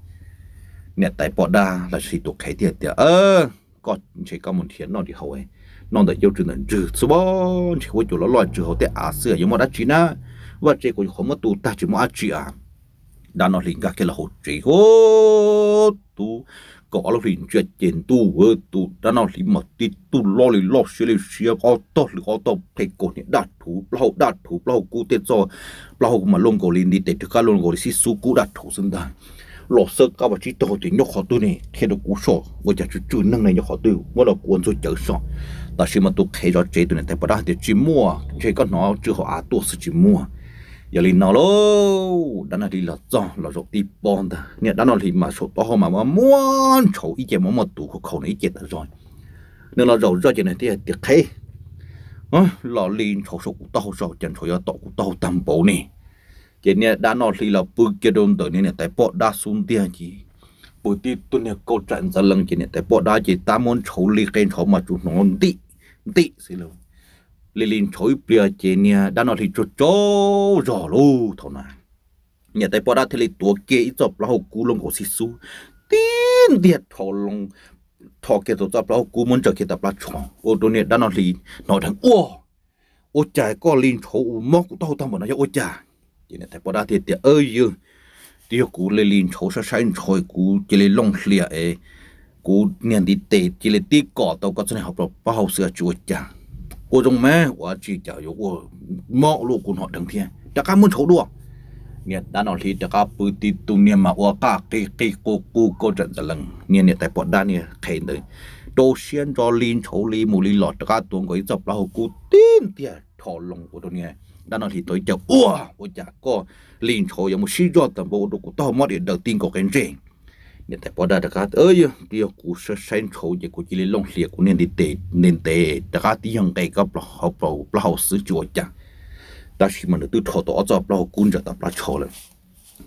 Niam tais poj dab los sis tus qhev thiaj tias, Koj ntshe koj mus nrhiav noj nrhiav haus no ntawm caj tswv ntawm ntswg xwb, ntshe huab cua loj loj tsw hauv tej av xwb, yuav muaj dab tsi na. Vaj tse kuv nyuam qhuav muab tu tag tsis muaj dab tsi a. Dab Noj Hli nkag kiag los hauv tsev, ub, tub kaum ob lub hlis ntsia ces ntuj, tus dab Noj Hli mas tib tug loj li loj siab li siab, ob tog hlwb ob tog phem kaus hniav daj rhuv, plaub hau daj rhuv, plaub hau kub tej txoj plaub hau mas luaj nkaus li ntiv tes rov qab luaj nkaus li xib xub kub daj rhuv xwb ntag. Los xawb qab ua tsib taug tias nyob qhov twg ne, qhia rau kuv soj, ua cas tsw tsw neeg ne, nyob qhov twg, muab los kuv ua ntxuag cawv soj. Tam sim mas tus qhev zov tsev tus niam tais poj dab hais tias tsis muaj, ntshe koj hnov tsw hauv av tuaj xwb tsis muaj. Yog li no lauj, dab Noj Hli los txog los zaum tib pob ntag, niag dab Noj Hli mas saum taub hau mas muaj ntshauv ib ce, muaj muaj tus khau khau no ib ce tas zog. Nws los zaum zoj ces nws thiaj tias qhev, los li ntshauv saum kuv taub hau, saum cas ntshauv yuav tom kuv taub hau tag npaum ne. Ces niag dab Noj Hli los pw kiag rau ntawm niag niam tais poj dab xub ntiag ces pw tib tug niag kauj tsaim ntxav lees ces niam tais poj dab ces tab muab ntshauv li qe ntshauv mas tsuas hnov ntim ntim xwb lauj. Li li ntshauv ib pliag ces niag dab Noj Hli tsaug tsaug zog lauj. Thaum no niam tais poj dab thiaj li tuav kiag ib txoj plaub hau kub luaj nkaus xib xub, tib ntiag rho loo, rho kiag tau txoj plaub hau kub muab ntsaws kiag tom plab tsho ua rau niag dab Noj Hli hnov dheev ua, ua cas koj li ntshauv ua mob kuv taub hau tag npaum no yog ua cas? Ces niam tais poj dab thiaj tias, Aw yawg, twb yog kuv li li ntshauv saib saib ntshauv kuv cia li looj hlias es kuv niag ntiv tes cia li tib kom tau koj txoj niag hauv plaub hau xwb tsis ua cas. Ua zoo mas ua tsis cas yuav ua mob luaj kuv hnov dheev thiab, rov qab muab ntshauv dua. Niag dab Noj Hli rov qab pw tib tug niag mas ua qaj qig qig qu qu kauj tsaim ntxav lees, niag niam tais poj dab niag qhev ntawd rau siab ntso li ntshauv li mus li los rov qab tuav nkaus ib txoj plaub hau kub tib ntiag rho loo ua rau niag dab Noj Hli tau ib ce ua, Ua cas koj li ntshauv yuav mus sib zog tag npaum ua rau kuv taub hau mob diam daws ti nkaus qe ntsej? Niam tais poj dab rov qab, Yog kuv saib saib ntshauv ces kuv cia li looj hlias kuv niag ntiv tes ntev ntev rov qab tib yog nqes koj plaub hau xwb tsis ua cas. Tab sis mas nws twb rho tau ob txoj plaub hau kub ntsaws tom plab tsho lawm,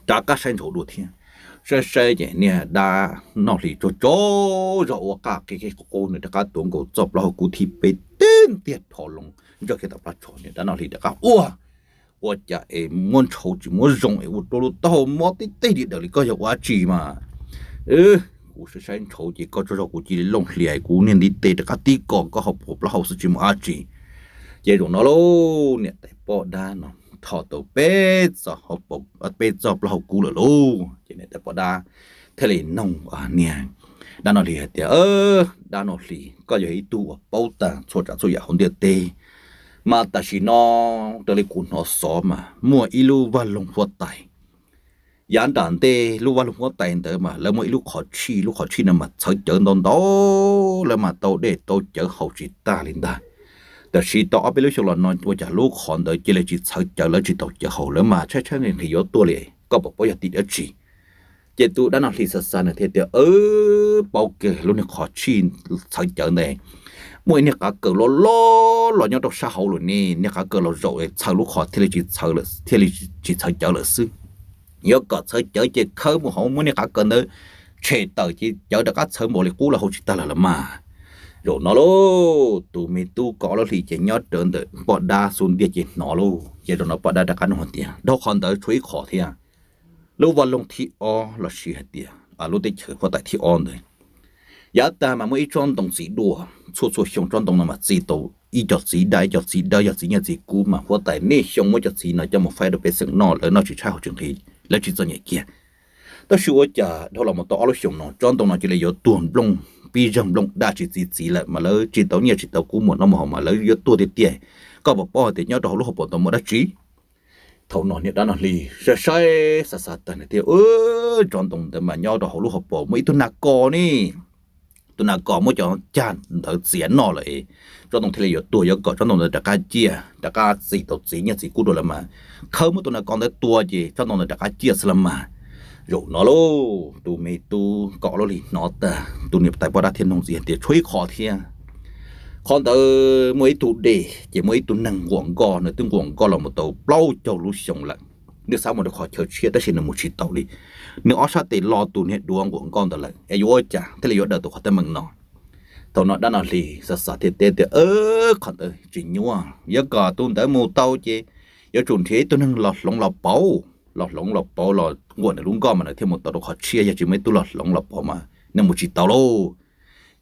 rov qab saib ntshauv dua thiab. Saib saib ces niag dab Noj Hli tsaug tsaug zog ua qaj qig qig qu qu, nws rov qab tuav nkaus txoj plaub hau kub thib peb tib ntiag rho loo ntsaws kiag tom plab tsho. Niag dab Noj Hli rov qab ua, Ua cas es muab ntshauv tsis muab zoo es ua rau lub taub hau mob tib teg diam daws li, koj yog ua dab tsi mas? Kuv saib saib ntshauv ces koj tsaug zog kuv cia li looj hlias kuv niag ntiv tes rov qab tib kom koj hauv paus plaub hau xwb tsis muaj dab tsi. Ces zaum no lauj, niam tais poj dab no tho tau peb txoj plaub hau kub lawm lauj. Ces niam tais poj dab thiaj li noog niag dab Noj Hli hais tias, Dab Noj Hli, koj yog ib tug uas paub tag txhua tsav txhua yam hauv ntiaj teb, mas tam sim no raws li kuv hnov xov mas muaj ib lub vaj loog huab tais. Yav nram ntej lub vaj loog huab tais ntawd mas lawv muaj ib lub qhov tshij, lub qhov tshij no mas txhawv cawv ntau ntau, lawv mas tau dej tau cawv haus tsis tag li ntag. Tab sis tau ob peb lub xyoo los no ua cas lub qhov ntawd cia li tsis txhawv cawv, lawv tsis tau cawv haus, lawv mas tshaib tshaib nqhis nqhis yuav tuag li, koj puas paub yog tim dab tsi? Ces tus dab Noj Hli xav xav nws thiaj tias, Paub kawg, lub niag qhov tshij txhawv cawv ntawd muaj ib niag qav kaws loj loj los nyob rau sab hauv lawm ne, niag qav kaws los zaum txhawv lub qhov thiaj li tsis txhawv cawv lawm xwb. Yuav kom txhawv cawv ces khawb mus hauv muab niag qav kaws ntawd tshem tawm ces cawv rov qab txhawv npaum li qub los haus tsis tag lawm los mas. Zaum no lauj, tus me tub kaum ob lub hlis ces nyob rawv ntawm poj dab xub ntiag ces hnov lauj. Ces zaum no poj dab rov qab nug hais tias, Dhau qhov ntawd tshuav ib qho thiab, lub vaj loog thib ob los sis hais tias lub teb chaws huab tais thib ob ntawd, yav tag mas muaj ib tsob ntoo txiv duaj, txhua txhua xyoo tsob ntoo no mas txi tau ib co txiv daj ib co txiv dawb, yog txiv nyiaj txiv kub mas huab tais niaj xyoo muab cov txiv no coj mus faib rau pej xeem noj, lawv noj tsis tshaib haus tsis nqhis, lawv tsis txom nyem kiag. Tab sis ua cas dhau los mus tau ob lub xyoos no tsob ntoo no cia li yuav tuag nplooj pib zawg nplooj daj tsis txi txiv lawm mas lawv tsis tau nyiaj tsis tau kub mus noj mus haus mas lawv yuav tuag tiag tiag. Koj puas paub hais tias nyob rau hauv lub hauv paus tau muaj dab tsi? Thaum no niag dab Noj Hli saib saib xav xav tag nws thiaj, Tsob ntoo ntawd mas nyob rau hauv lub hauv paus muaj ib tug nas kos ne. Tus nas kos muab cov cag ntawd txiav noj lawm, tsob ntoo thiaj li yuav tuag. Yuav kom tsob ntoo ntawd rov qab ciaj, rov qab txi tau txiv nyiaj txiv kub dua lawm mas khawb muab tus nas kos ntawd tua ces tsob ntoo ntawd rov qab ciaj xwb los mas. Zaum no lauj, tus me tub kaum ob lub hlis hnov tag, tus niam tais poj dab thiaj nug ntxiv hais tias, Tshuav ib qho thiab. Qhov ntawd muaj ib tug dej ces muaj ib tug neeg nquam nkoj, nws twb nquam nkoj los mus tau plaub caug lub xyoo lawm. Nws xav mus rau qhov chaw tshiab tab sis nws mus tsis tau li. Nws ob sab tes lo tus niag duav nquam nkoj ntawd lawm es yuav ua cas thiaj li yuav daws tau qhov teeb meem no? Thaum no dab Noj Hli xav xav thiaj teb tias, Qhov ntawd tsis nyuaj, yuav kom tus ntawd mus tau ces yuav tsum nrhiav ib tug neeg los hloov los pauv, los hloov los pauv los nquam nws lub nkoj mas nws thiaj mus tau rau qhov tshiab, yog tsis muaj ib tug los hloov los pauv mas nws mus tsis tau lauj.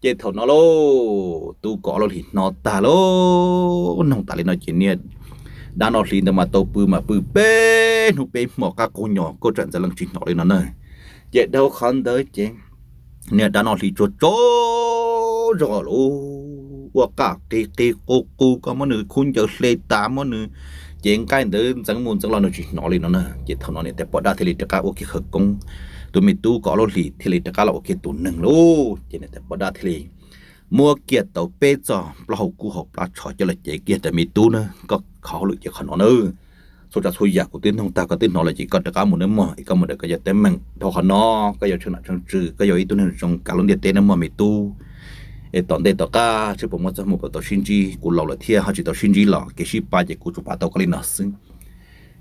Ces thaum no lauj, tub kaum ob lub hlis hnov tag lauj, noog tas li no ces niag Dab Noj Hli ntawd mas tau pw mas pw peb hnub peb hmo qab qub nyo koj tsam ntxeev leej tsis hnov li no na. Ces dhau qhov ntawd ces niag dab Noj Hli tsuag tsuag zog lawm, ua qaj qis qis qus qus, koj muab nws khuj ncaws hle tas, muab nws cev nqaij ntawd ntxeev mus ntxeev los nws tsis hnov li no na. Ces thaum no niam tais poj dab thiaj li rov qab ua kiag khawv koob, tus me tub Kaum Ob Lub Hlis thiaj li rov qab los ua kiag tus neeg lauj. Ces niam tais poj dab thiaj li muab kiag tau peb txoj plaub hau kub hauv plab tsho coj los cev kiag rau me tub na, koj kho hauj lwm ces qhov no na. Txhua tsav txhua yam kuv twb nug tag koj twb hnov lawm ces koj rov qab mus nawb mog, es koj mus ntawm koj cov teeb meem dhau qhov no, koj yuav tshee nam tshee tswv, koj yuav ua ib tug neeg zoo kav lub ntiaj teb nawb mog me tub. Es tom ntej tom qab seb puas muaj txoj hmoo puas tau sib ntsib, kuv laus lawm thiab ho tsis tau sib ntsib los kev sib pab ces kuv tsuas pab tau koj li no xwb.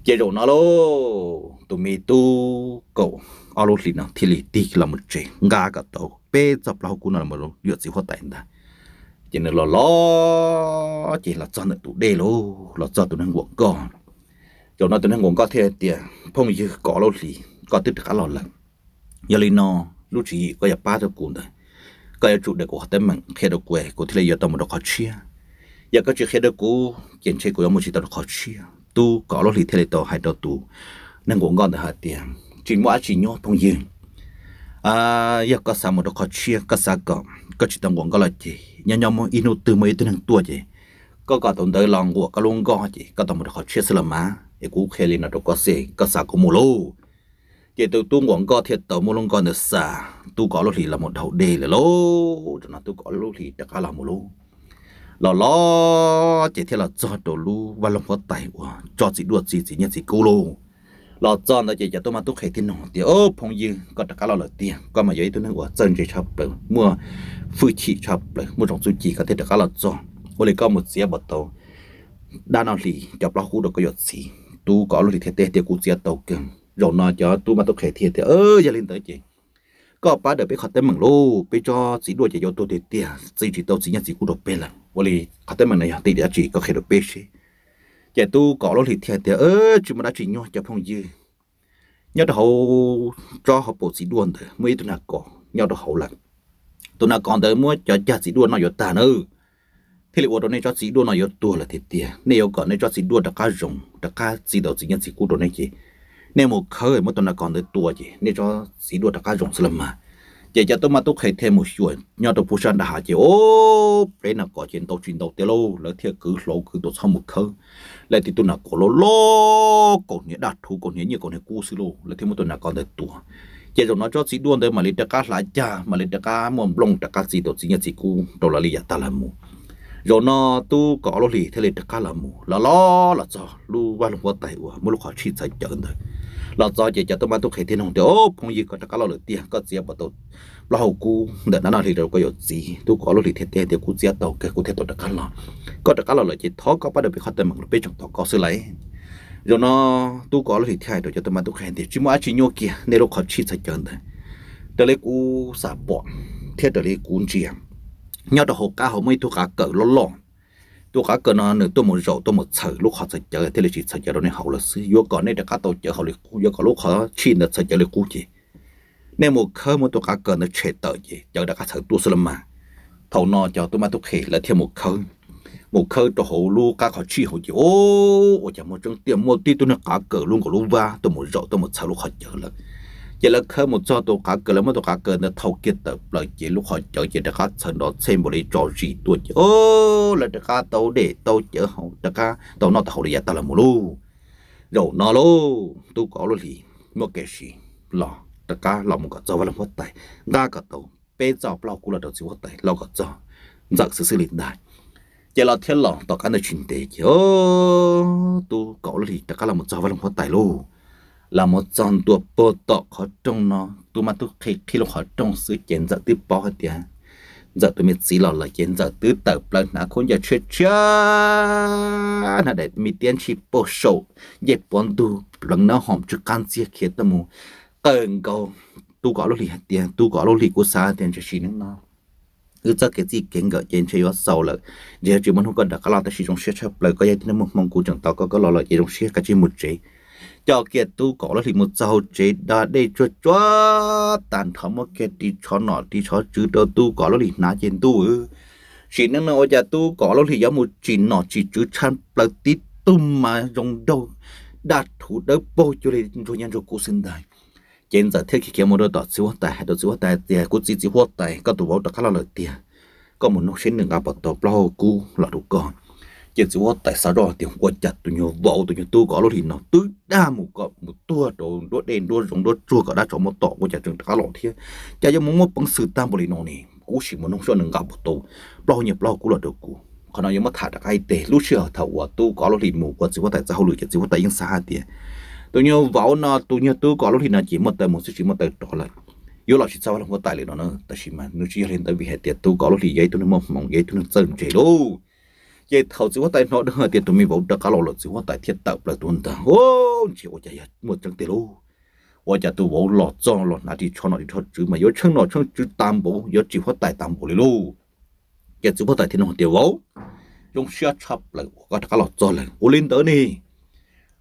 Ces zaum no lauj, tus me tub Kaum Ob Lub Hlis no thiaj li tig los mus tsev nqa kom tau peb txoj plaub hau kub no los yuav txiv huab tais ntag. Ces nws los los ces los txog ntawm tus dej lauj, los txog tus neeg nquam nkoj. Zaum no tus neeg nquam nkoj thiaj tias, phooj ywg Kaum Ob Lub Hlis, koj twb rov qab los lawm. Yog li no, lub tswv yim koj yuav pab rau kuv ntawd, koj yuav tsum daws kuv qhov teeb meem qhia rau kuv, kuv thiaj li yuav tau mus rau qhov tshiab. Yog koj tsis qhia rau kuv ces ntshe kuv yuav mus tsis tau rau qhov tshiab. Tub Kaum Ob Lub Hlis thiaj li tau hais rau tus neeg nquam nkoj ntawd hais tias, tsis muaj dab tsi nyuaj phooj ywg. Yog koj xav mus rau qhov tshiab, koj xav kom koj tsis tau nquam nkoj los ces nyob nyob muaj ib hnub twg muaj ib tug neeg tuaj ces koj kom tus ntawd los nquam koj lub nkoj ces koj tau mus rau qhov tshiab xwb los mas. Es kuv qhia li no rau koj xwb, koj xav kuv mus lauj. Ces tus tub nquam nkoj thiaj tau muab lub nkoj ntawd xa tub Kaum Ob Lub Hlis los mus dhau dej lawm lauj. Zaum no tub Kaum Ob Lub Hlis rov qab los mus lauj. Los los ces thiaj los txog rau lub vaj loog huab tais uas tso txiv duaj txi txiv nyiaj txiv kub lauj. Los txog ntawd ces cov tub mab tub qhe thiaj nug tias, o phooj ywg, koj rov qab los lawm tiag, koj mas yog ib tug neeg uas txawj ntse tshaj plaws, muaj hwj chim tshaj plaws, muaj tsoom txuj ci, koj thiaj rov qab los txog. Ua li koj mus txiav puas tau dab Noj Hlis cov plaub hau kub rau koj yuav txiv? Tub Kaum Ob Lub Hlis thiaj teb tias, kuv txiav tau kawg. Zaum no cov tub mab tub qhe thiaj tias, yog li ntawd ces koj pab daws peb qhov teeb meem lauj, peb tsob txiv duaj ces yuav tuag tiag tiag, txi tsis tau txiv nyiaj txiv kub rau peb lawm. Ua li qhov teeb meem no yog tim dab tsi koj qhia rau peb seb. Ces tub Kaum Ob Lub Hlis thiaj tias, tsis muaj dab tsi nyuaj cov phooj ywg. Nyob rau hauv tsob hauv paus txiv duaj ntawd muaj ib tug nas kos nyob rau hauv lawm. Tus nas kos ntawd muab cov cag txiv duaj no yuav tag nawb, thiaj li ua rau nej tsob txiv duaj no yuav tuag lawm tiag tiag. Nej yuav kom nej tsob txiv duaj rov qab zoo, rov qab txi tau txiv nyiaj txiv kub rau nej ces nej mus khawb muab tus nas kos ntawd tua ces nej tsob txiv duaj rov qab zoo xwb los mas. Ces cov tub mab tub qhe thiaj mus xyuas nyob rau pub sab nrad hav ces, o, peb nas kos ces ntau tsis ntau tiag lauj, lawv thiaj kwv hlo kwv tuam txhoj mus khawb. Lawv tib tug nas kos loj loj kaum hniav daj rhuv kaum hniav nyiaj kaum hniav kub xwb lauj, lawv thiaj muab tus nas kos ntawd tua. Ces zaum no tsob txiv duaj ntawd mam li rov qab hlav cag, mam li rov qab muaj nplooj rov qab txi tau txiv nyiaj txiv kub rau lawv li yav tag los mus. Zaum no tub Kaum Ob Lub Hlis thiaj li rov qab los mus, los los los txog lub vaj loog huab tais uas muaj lub qhov tshij txhawv cawv ntawd. Los txog ces cov tub mab tub qhe thiaj nug tias, o phooj ywg, koj rov qab los lawm tiag, koj txiav puas tau plaub hau kub ntawm dab Noj Hli rau koj yuav txiv? Tub Kaum Ob Lub Hlis thiaj teb tias, kuv txiav tau kawg, kuv thiaj tau rov qab los. Koj rov qab los lawm ces thov koj pab daws peb qhov teeb meem los peb tseem tos koj xwb lauj. Zaum no tub Kaum Ob Lub Hlis thiaj hais rau cov tub mab tub qhe tias, tsis muaj dab tsi nyuaj kiag, nej lub qhov tshij txhawv cawv ntawd, raws li kuv xam pom thiab raws li kuv ntsia, nyob rau hauv qab hauv muaj ib tug qav kawm loj loj. Tus qav kawm no nws tuaj mus zaum tuaj mus txhawm lub qhov txhawv cawv thiaj li tsis txhawv cawv rau nej haus lawm xwb. Yuav kom nej rov qab tau cawv haus li qub, yuav kom lub qhov tshij ntawd txhawv cawv li qub ces nej mus khawb muab tus qav kawm ntawd tshem tawm ces cawv rov qab txhawv tuaj xwb los mas. Thaum no cov tub mab tub qhe lawv thiaj mus khawb, mus khawb rau hauv lub qab qhov tshij hauv ces, o, ua cas muaj tseeb tiag, muaj tib tug niag qav kawm lub nkaus lub vab tuaj mus zaum tuaj mus txhawm lub qhov cawv lawm. Ces lawv khawb mus txog tus qav kawm, lawv muab tus qav kawm ntawd thau kiag tawm plaws ces lub qhov cawv ces rov qab txhawv nrov txhej npaum li tso zis tuaj ces, o, lawv rov qab tau dej tau cawv haus, rov qab tau noj tau haus li yav tag los mus lauj. Zaum no lauj, tub Kaum Ob Lub Hlis muaj kev sim los rov qab los mus kom txog vaj loog huab tais, nqa kom tau peb txoj plaub hau kub los rau txiv huab tais los kom txog ntxawm xwb xwb li ntag. Ces los thiab los tom qab ntawd tsis ntev ces, o, tub Kaum Ob Lub Hlis rov qab los mus txog vaj loog huab tais lauj. Los mus txog ntua puag tom qhov rooj no, tub mab tub qhe qhib lub qhov rooj xwb ces ntxawm twb paub hais tias ntxawm tus me txiv los lawm ces ntxawm twb tawm plaws hnav khaub ncaws tshiab tshiab, hnav daim me tiab ntshis puag saum ncej puav ntug, pleev nab hoom tsw qab ntxiag khiav tuaj mus qawm nkaus tub Kaum Ob Lub Hlis hais tias, tub Kaum Ob Lub Hlis, kuv xav tias ntshe sim neej no wb txoj kev txij kev nkawm ces ntshe yuav xaus lawm, ntshe yuav tsis muaj hnub koj rov qab los, tab sis zoo siab tshaj plaws koj yog ib tug neeg muaj hmoo, kuv tseem tos koj, koj los lawm ces zoo siab, kav tsij mus tsev. Coj kiag tub Kaum Ob Lub Hlis mus txog hauv tsev, da dej tsuag tsuag tag nrho, muab kiag ris tsho nom ris tsho tswv rau tub Kaum Ob Lub Hlis hnav ces ntuj, sim neej no ua cas tub Kaum Ob Lub Hlis yuav mus tsim nom tsim tswv tshaj plaws tib tug mas zoo nraug, daj rhuv dawb paug cuag li ntsuag nyab ntsuag kub xwb ntag. Ces Ntxawm thiaj khiav khiav mus rau tom txiv huab tais, hais rau txiv huab tais tias, Kuv txiv, txiv huab tais, koj tus vauv rov qab los lawm tiag, koj mus nug seb nws nqa puas tau plaub hau kub los rau koj. Ces txiv huab tais xav zoj tias, Ua cas tus nyuag vauv, tus nyuag tub kaum ob lub hlis no twb dag mus kom mus tuag rau nruab dej nruab zoov nruab tsuag kom dab tsov muab tom, ua cas tseem rov qab los thiab? Cas yuav mus muaj peev xwm tag npaum li no ne? Kuv sim mus nug seb nws nqa puas tau plaub hau nyiaj plaub hau kub los rau kuv. Qhov no yuav muab tham rov qab ib teg. Lub sij hawm thaum uas tub kaum ob lub hlis mus ua txiv huab tais txoj hauj lwm ces txiv huab tais yeej xav hais tias, Tus nyuag vauv no, tus nyuag tub kaum ob lub hlis no ces muaj taw mus xwb tsis muaj taw rov lawm, yuav los tsis txog vaj lug huab tais li no na. Tab sis mas nws tsis yog li ntawd, vim hais tias tub kaum ob lub hlis yog ib tug neeg muaj hmoov, yog ib tug neeg txawj ntse lauj. Ces thaum txiv huab tais hnov dheev hais tias tus me vauv rov qab los lawm, txiv huab tais thiaj tawm plaws tuaj ntag. Au, ntshe ua cas yog muaj tseeb tiag lauj. Ua cas tus vauv los txog los hnav ris tsho nom ris tsho tswv mas yuav tsheej nom tsheej tswv tag npaum, yuav tsim huab tais tag npaum li lauj. Ces txiv huab tais thiaj nug tias, Vauv, zoo siab tshaj plaws uas koj rov qab los txog lawm. Ua li ntawd ne,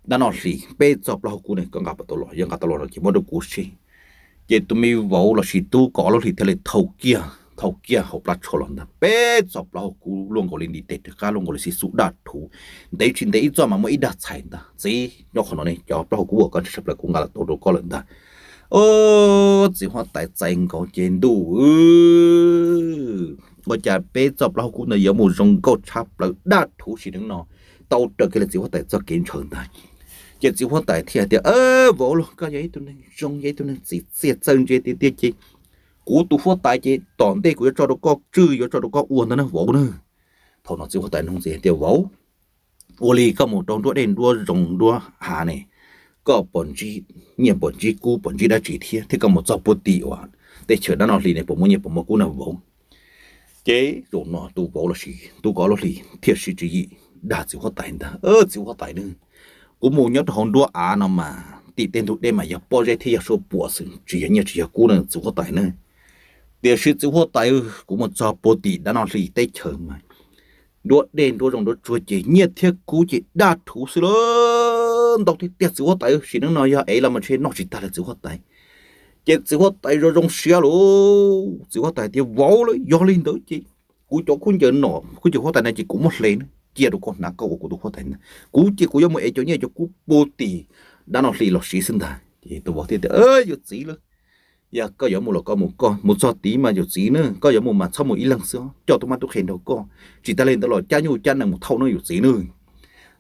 dab no hlis peb txoj plaub hau kub ne koj nqa puas tau los? Yog nqa tau los no ces muab rau kuv seb. Ces tus me vauv lossis tub kaum ob lub hlis thiaj li thau kiag, thau kiag hauv plab tsho los ntag, peb txoj plaub hau kub luaj nkaus li ntiv tes rov qab, luaj nkaus li xib xub daj rhuv, ntev tsis ntev ib txoj mas muaj ib dag txhais ntag. Txiv, nyob qhov no ne, cov plaub hau kub uas koj ntshaw tshaj plaws kuv nqa los tau rau koj lawm ntag. Txiv huab tais txais nkaus ces ntuj, ua cas peb txoj plaub hau kub ntawd yuav mus zoo nkauj tshaj plaws daj rhuv sim neej no, tau raws kiag li txiv huab tais txoj kev ntshaw ntag. Ces txiv huab tais thiaj tias, Vauv lauj, koj yog ib tug neeg zoo, yog ib tug neeg txim txiaj txawj ntse tiag tiag ces kuv tus huab tais ces tom ntej kuv yuav tso rau koj tswj, yuav tso rau koj ua ntag na vauv na. Thaum no txiv huab tais nug ntxiv tias, Vauv, ua li koj mus rau nruab dej nruab zoov nruab hav ne, koj puas ntsib nyiaj, puas ntsib kub, puas ntsib dab tsi thiab, thiab koj mus txog puag tim uas teb chaws dab no hlis ne puas muaj nyiaj puas muaj kub na vauv? Ces zaum no tus vauv lossis tub kaum ob lub hlis thiaj sib tswv yim dag txiv huab tais ntag, Txiv huab tais ne, kuv mus nyob rau hauv nruab av no mas tim tej ntug dej mas yog pob zeb thiab yog suab puam xwb, tsis yog nyiaj tsis yog kub na txiv huab tais ne. Tiam sis txiv huab tais, kuv mus txog puag tim dab no hlis teb chaws mas nruab dej nruab zoov nruab tsuag ces nyiaj thiab kub ces daj rhuv xwb lauj. Ntau tiag tiag txiv huab tais, sim neej no yog ev los mas ntshe noj tsis tag lawm txiv huab tais. Ces txiv huab tais zoo zoo siab lauj, txiv huab tais tias, Vauv lauj, yog li ntawd ces kuv cov khaub ncaws nom, khaub ncaws huab tais no ces kuv muab hle na, cia rau koj hnav, koj ua kuv tus huab tais na. Kuv ces kuv yuav mus ev cov nyiaj cov kub puag tim dab no hlis los siv xwb ntag. Ces tus vauv thiaj tias, Yawm txiv lauj, yog koj yuav mus los koj mus koj, mus txog tid mas yawm txiv na, koj yuav mus mas txhob mus ib leeg xwb, coj tus mab tub qhe nrog koj, tsis tas li ntawd los cab nyuj cab nees mus thauj nawb yawm txiv na.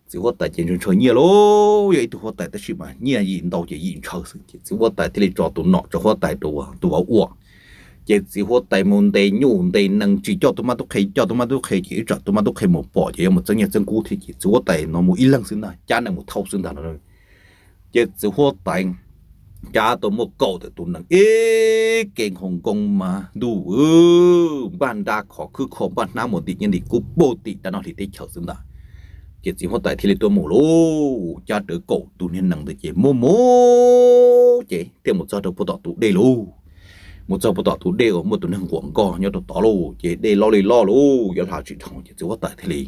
Txiv huab tais ces ntshaw ntshaw nyiaj lauj, yog ib tug huab tais tab sis mas nyiaj yim ntau ces yim ntshaw xwb ces txiv huab tais thiaj li tso tus nom tso huab tais rau tus vauv ua. Ces txiv huab tais mus ntes nyuj ntes nees tsis coj tus mab tub qhe, coj tus mab tub qhe ces ib tsam tus mab tub qhe mus pom ces yuav mus txeeb nyiaj txeeb kub thiab ces txiv huab tais no mus ib leeg xwb ntag, cab nees mus thauj xwb ntag no. Ces txiv huab tais cab tau muaj kaum tawm tus nees ib ke nkaus nkoos mas ntuj, npaj nra khov khwb kho npaj hnab mus ntim nyiaj ntim kub puag tim dab no hlis teb chaws xwb ntag. Ces txiv huab tais thiaj li tuaj mus lauj, cab rawv kaum tus niag nees ntawd ces mus mus ces thiaj mus txog rau puag tom tus dej lauj. Mus txog puag tom tus dej uas muaj tus neeg nquam nkoj nyob rau tod lauj, ces dej loj li loj lauj, yuav hla tsis dhau ces txiv huab tais thiaj li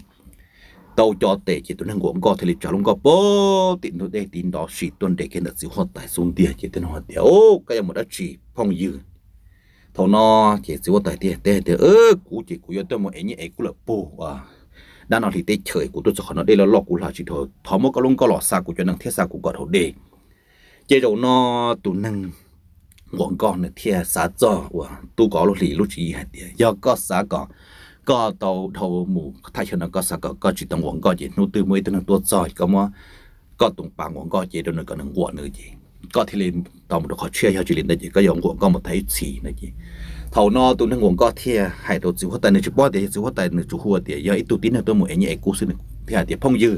tau co tes ces tus neeg nquam nkoj thiaj li tsa lub nkoj puag tim ntug dej tiv nrov sim tuaj nres kiag ntawm txiv huab tais xub ntiag ces thiaj nug hais tias, Koj yuav mus dab tsi phooj ywg? Thaum no ces txiv huab tais thiaj teb tias, Kuv ces kuv yuav tuaj mus ev nyiaj ev kub lawm puag uas dab no hlis teb chaws, kuv tuaj txog qhov no dej loj loj kuv hla tsis dhau, thov muab koj lub nkoj los xa kuv cov nees thiab xa kuv kom dhau dej. Ces zaum no tus neeg nquam nkoj nws thiaj xav txog uas tub kaum ob lub hlis lub tswv yim hais tias, Yog koj xav kom koj tau dhau mus thaj chaw no, koj xav kom koj tsis tau nquam nkoj ces hnub twg muaj ib tug neeg tuaj txog koj muab koj tus pas nquam nkoj ces rau nws kom nws nquam nws ces koj thiaj li tau mus rau qhov tshiab, yog tsis li ntawd ces koj yuav nquam nkoj mus tag ib txhis no ces. Thaum no tus neeg nquam nkoj thiaj hais rau txiv huab tais, nws tsis paub tias yog txiv huab tais, nws tsuas hu tias yog ib tug tib neeg tuaj mus ev nyiaj ev kub xwb, nws thiaj hais tias, Phooj ywg,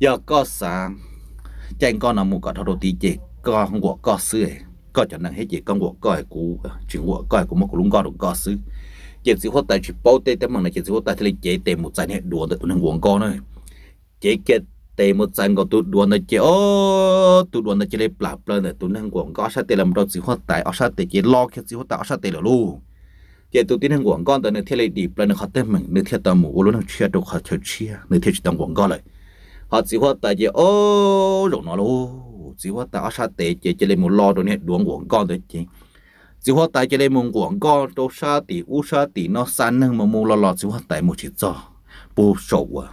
yog koj xav caij nkoj no mus kom dhau rau tid ces koj nquam koj xwb, koj cov nees thiab ces koj nquam koj, kuv tsis nquam koj, kuv muab kuv lub nkoj rau koj xwb. Ces txiv huab tais tsis paub tej teeb meem no ces txiv huab tais thiaj li cev tes mus txais niag duav ntawm tus neeg nquam nkoj na. Cev kiag tes mus txais nkaus tus duav ntawd ces, o, tus duav ntawd cia li plam plaws ntawm tus neeg nquam nkoj ob sab tes los mus rau txiv huab tais ob sab tes ces lo kiag txiv huab tais ob sab tes lawm lauj. Ces tus tib neeg nquam nkoj ntawd nws thiaj li dim plaws nws qhov teeb meem, nws thiaj tau mus ua lub neej tshiab rau qhov chaw tshiab, nws thiaj tsis tau nquam nkoj lawm. Ho txiv huab tais ces, o, zaum no lauj, txiv huab tais ob sab tes ces cia li mus lo rau niag duav nquam nkoj ntawd ces txiv huab tais cia li mus nquam nkoj rau sab tim ub sab tim no xa neeg mus mus los los txiv huab tais mus tsis txog puag saum uas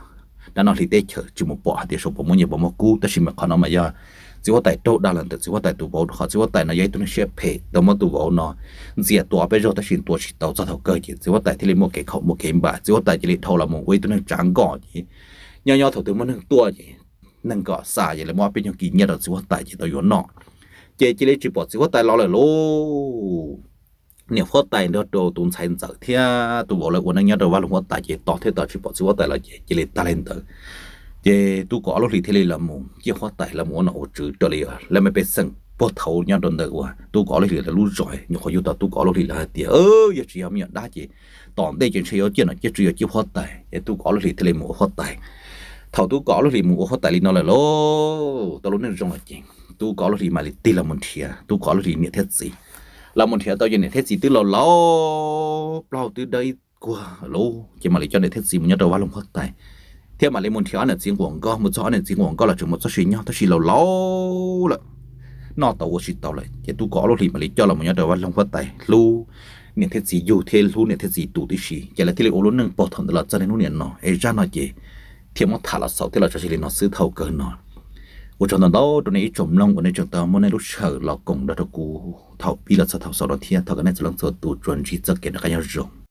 Dab no hli teb chaws tsis mus pom hais tias saum puas muaj nyiaj puas muaj kub, tab sis mas qhov no mas yog txiv huab tais raug dag los ntawm txiv huab tais tus vauv, qhov txiv huab tais no yog ib tug neeg siab phem, tau muab tus vauv no ntxias tua ob peb zaug tab sis tua tsis tau. Txog thaum kawg ces txiv huab tais thiaj li muaj kev khaum muaj kev npam, txiv huab tais cia li dhau los mus ua ib tug neeg tsav nkoj ces nyob nyob thaum twg muaj neeg tuaj ces neeg kom xa ces lawv muab ob peb nyuag kis nyiaj rau txiv huab tais ces tau yuav noj. Ces cia li tsis pom txiv huab tais los lawm lauj. Niam huab tais nrog rau tus ntxhais ntxawm thiab tus vauv lawv ua neej nyob rau vaj loog huab tais ces tos thiab tos tsis pom txiv huab tais los ces cia li tag li ntawd. Ces Tub Kaus Ob Lub Hlis thiaj li los mus ciaj huab tais los mus ua nom ua tswv raws li lawv me pej xeem puag thaum ub nyob rau ntawm uas Tub Kaus Ob Lub Hlis lawv lub zos, nyuam qhuav yug tau Tub Kaus Ob Lub Hlis lawv hais tias yog tsis yog me nyuam dab ces tom ntej ces ntshe yuav ciaj nom ciaj tswv yuav ciaj huab tais, ces Tub Kaus Ob Lub Hlis thiaj li mus ua huab tais. Thaum Tub Kaus Ob Lub Hlis mus ua huab tais li no lawm lauj, tau lub neej zoo lawm ces Tub Kaus Ob Lub Hlis mam li tig los mus nrhiav Tub Kaus Ob Lub Hlis niam thiab txiv. Los mus nrhiav tau ces niam thiab txiv twb laus laus, plaub hau twb dawb ib kuag lauj, ces mam li coj niam thiab txiv mus nyob rau vaj loog huab tais, thiab mam li mus nrhiav ob niam txiv nquas nkoj. Mus txog ob niam txiv nquas nkoj los tseem muaj txoj sia nyob tab sis laus laus lawm, noj tau ua tsis tau lawm, ces Tub Kaus Ob Lub Hlis mam li coj los mus nyob rau vaj loog huab tais hlub niam thiab txiv yug thiab hlub niam thiab txiv tus tib si, ces lawv thiaj li ua lub neej puag thaum ntawd los txog niaj hnub niam no. Es zaj no ces thiaj muab tham los xaus thiab los tso tseg li no xwb thaum kawg no. Ua tsaug ntau ntau rau nej ib tsoom mloog uas nej tseem tau muab nej lub sij hawm los koom nrog rau kuv thaum pib los txog thaum xaus no thiab thov kom nej txhua leej txhua tus tsuas ntsib txoj kev noj qab nyob zoo.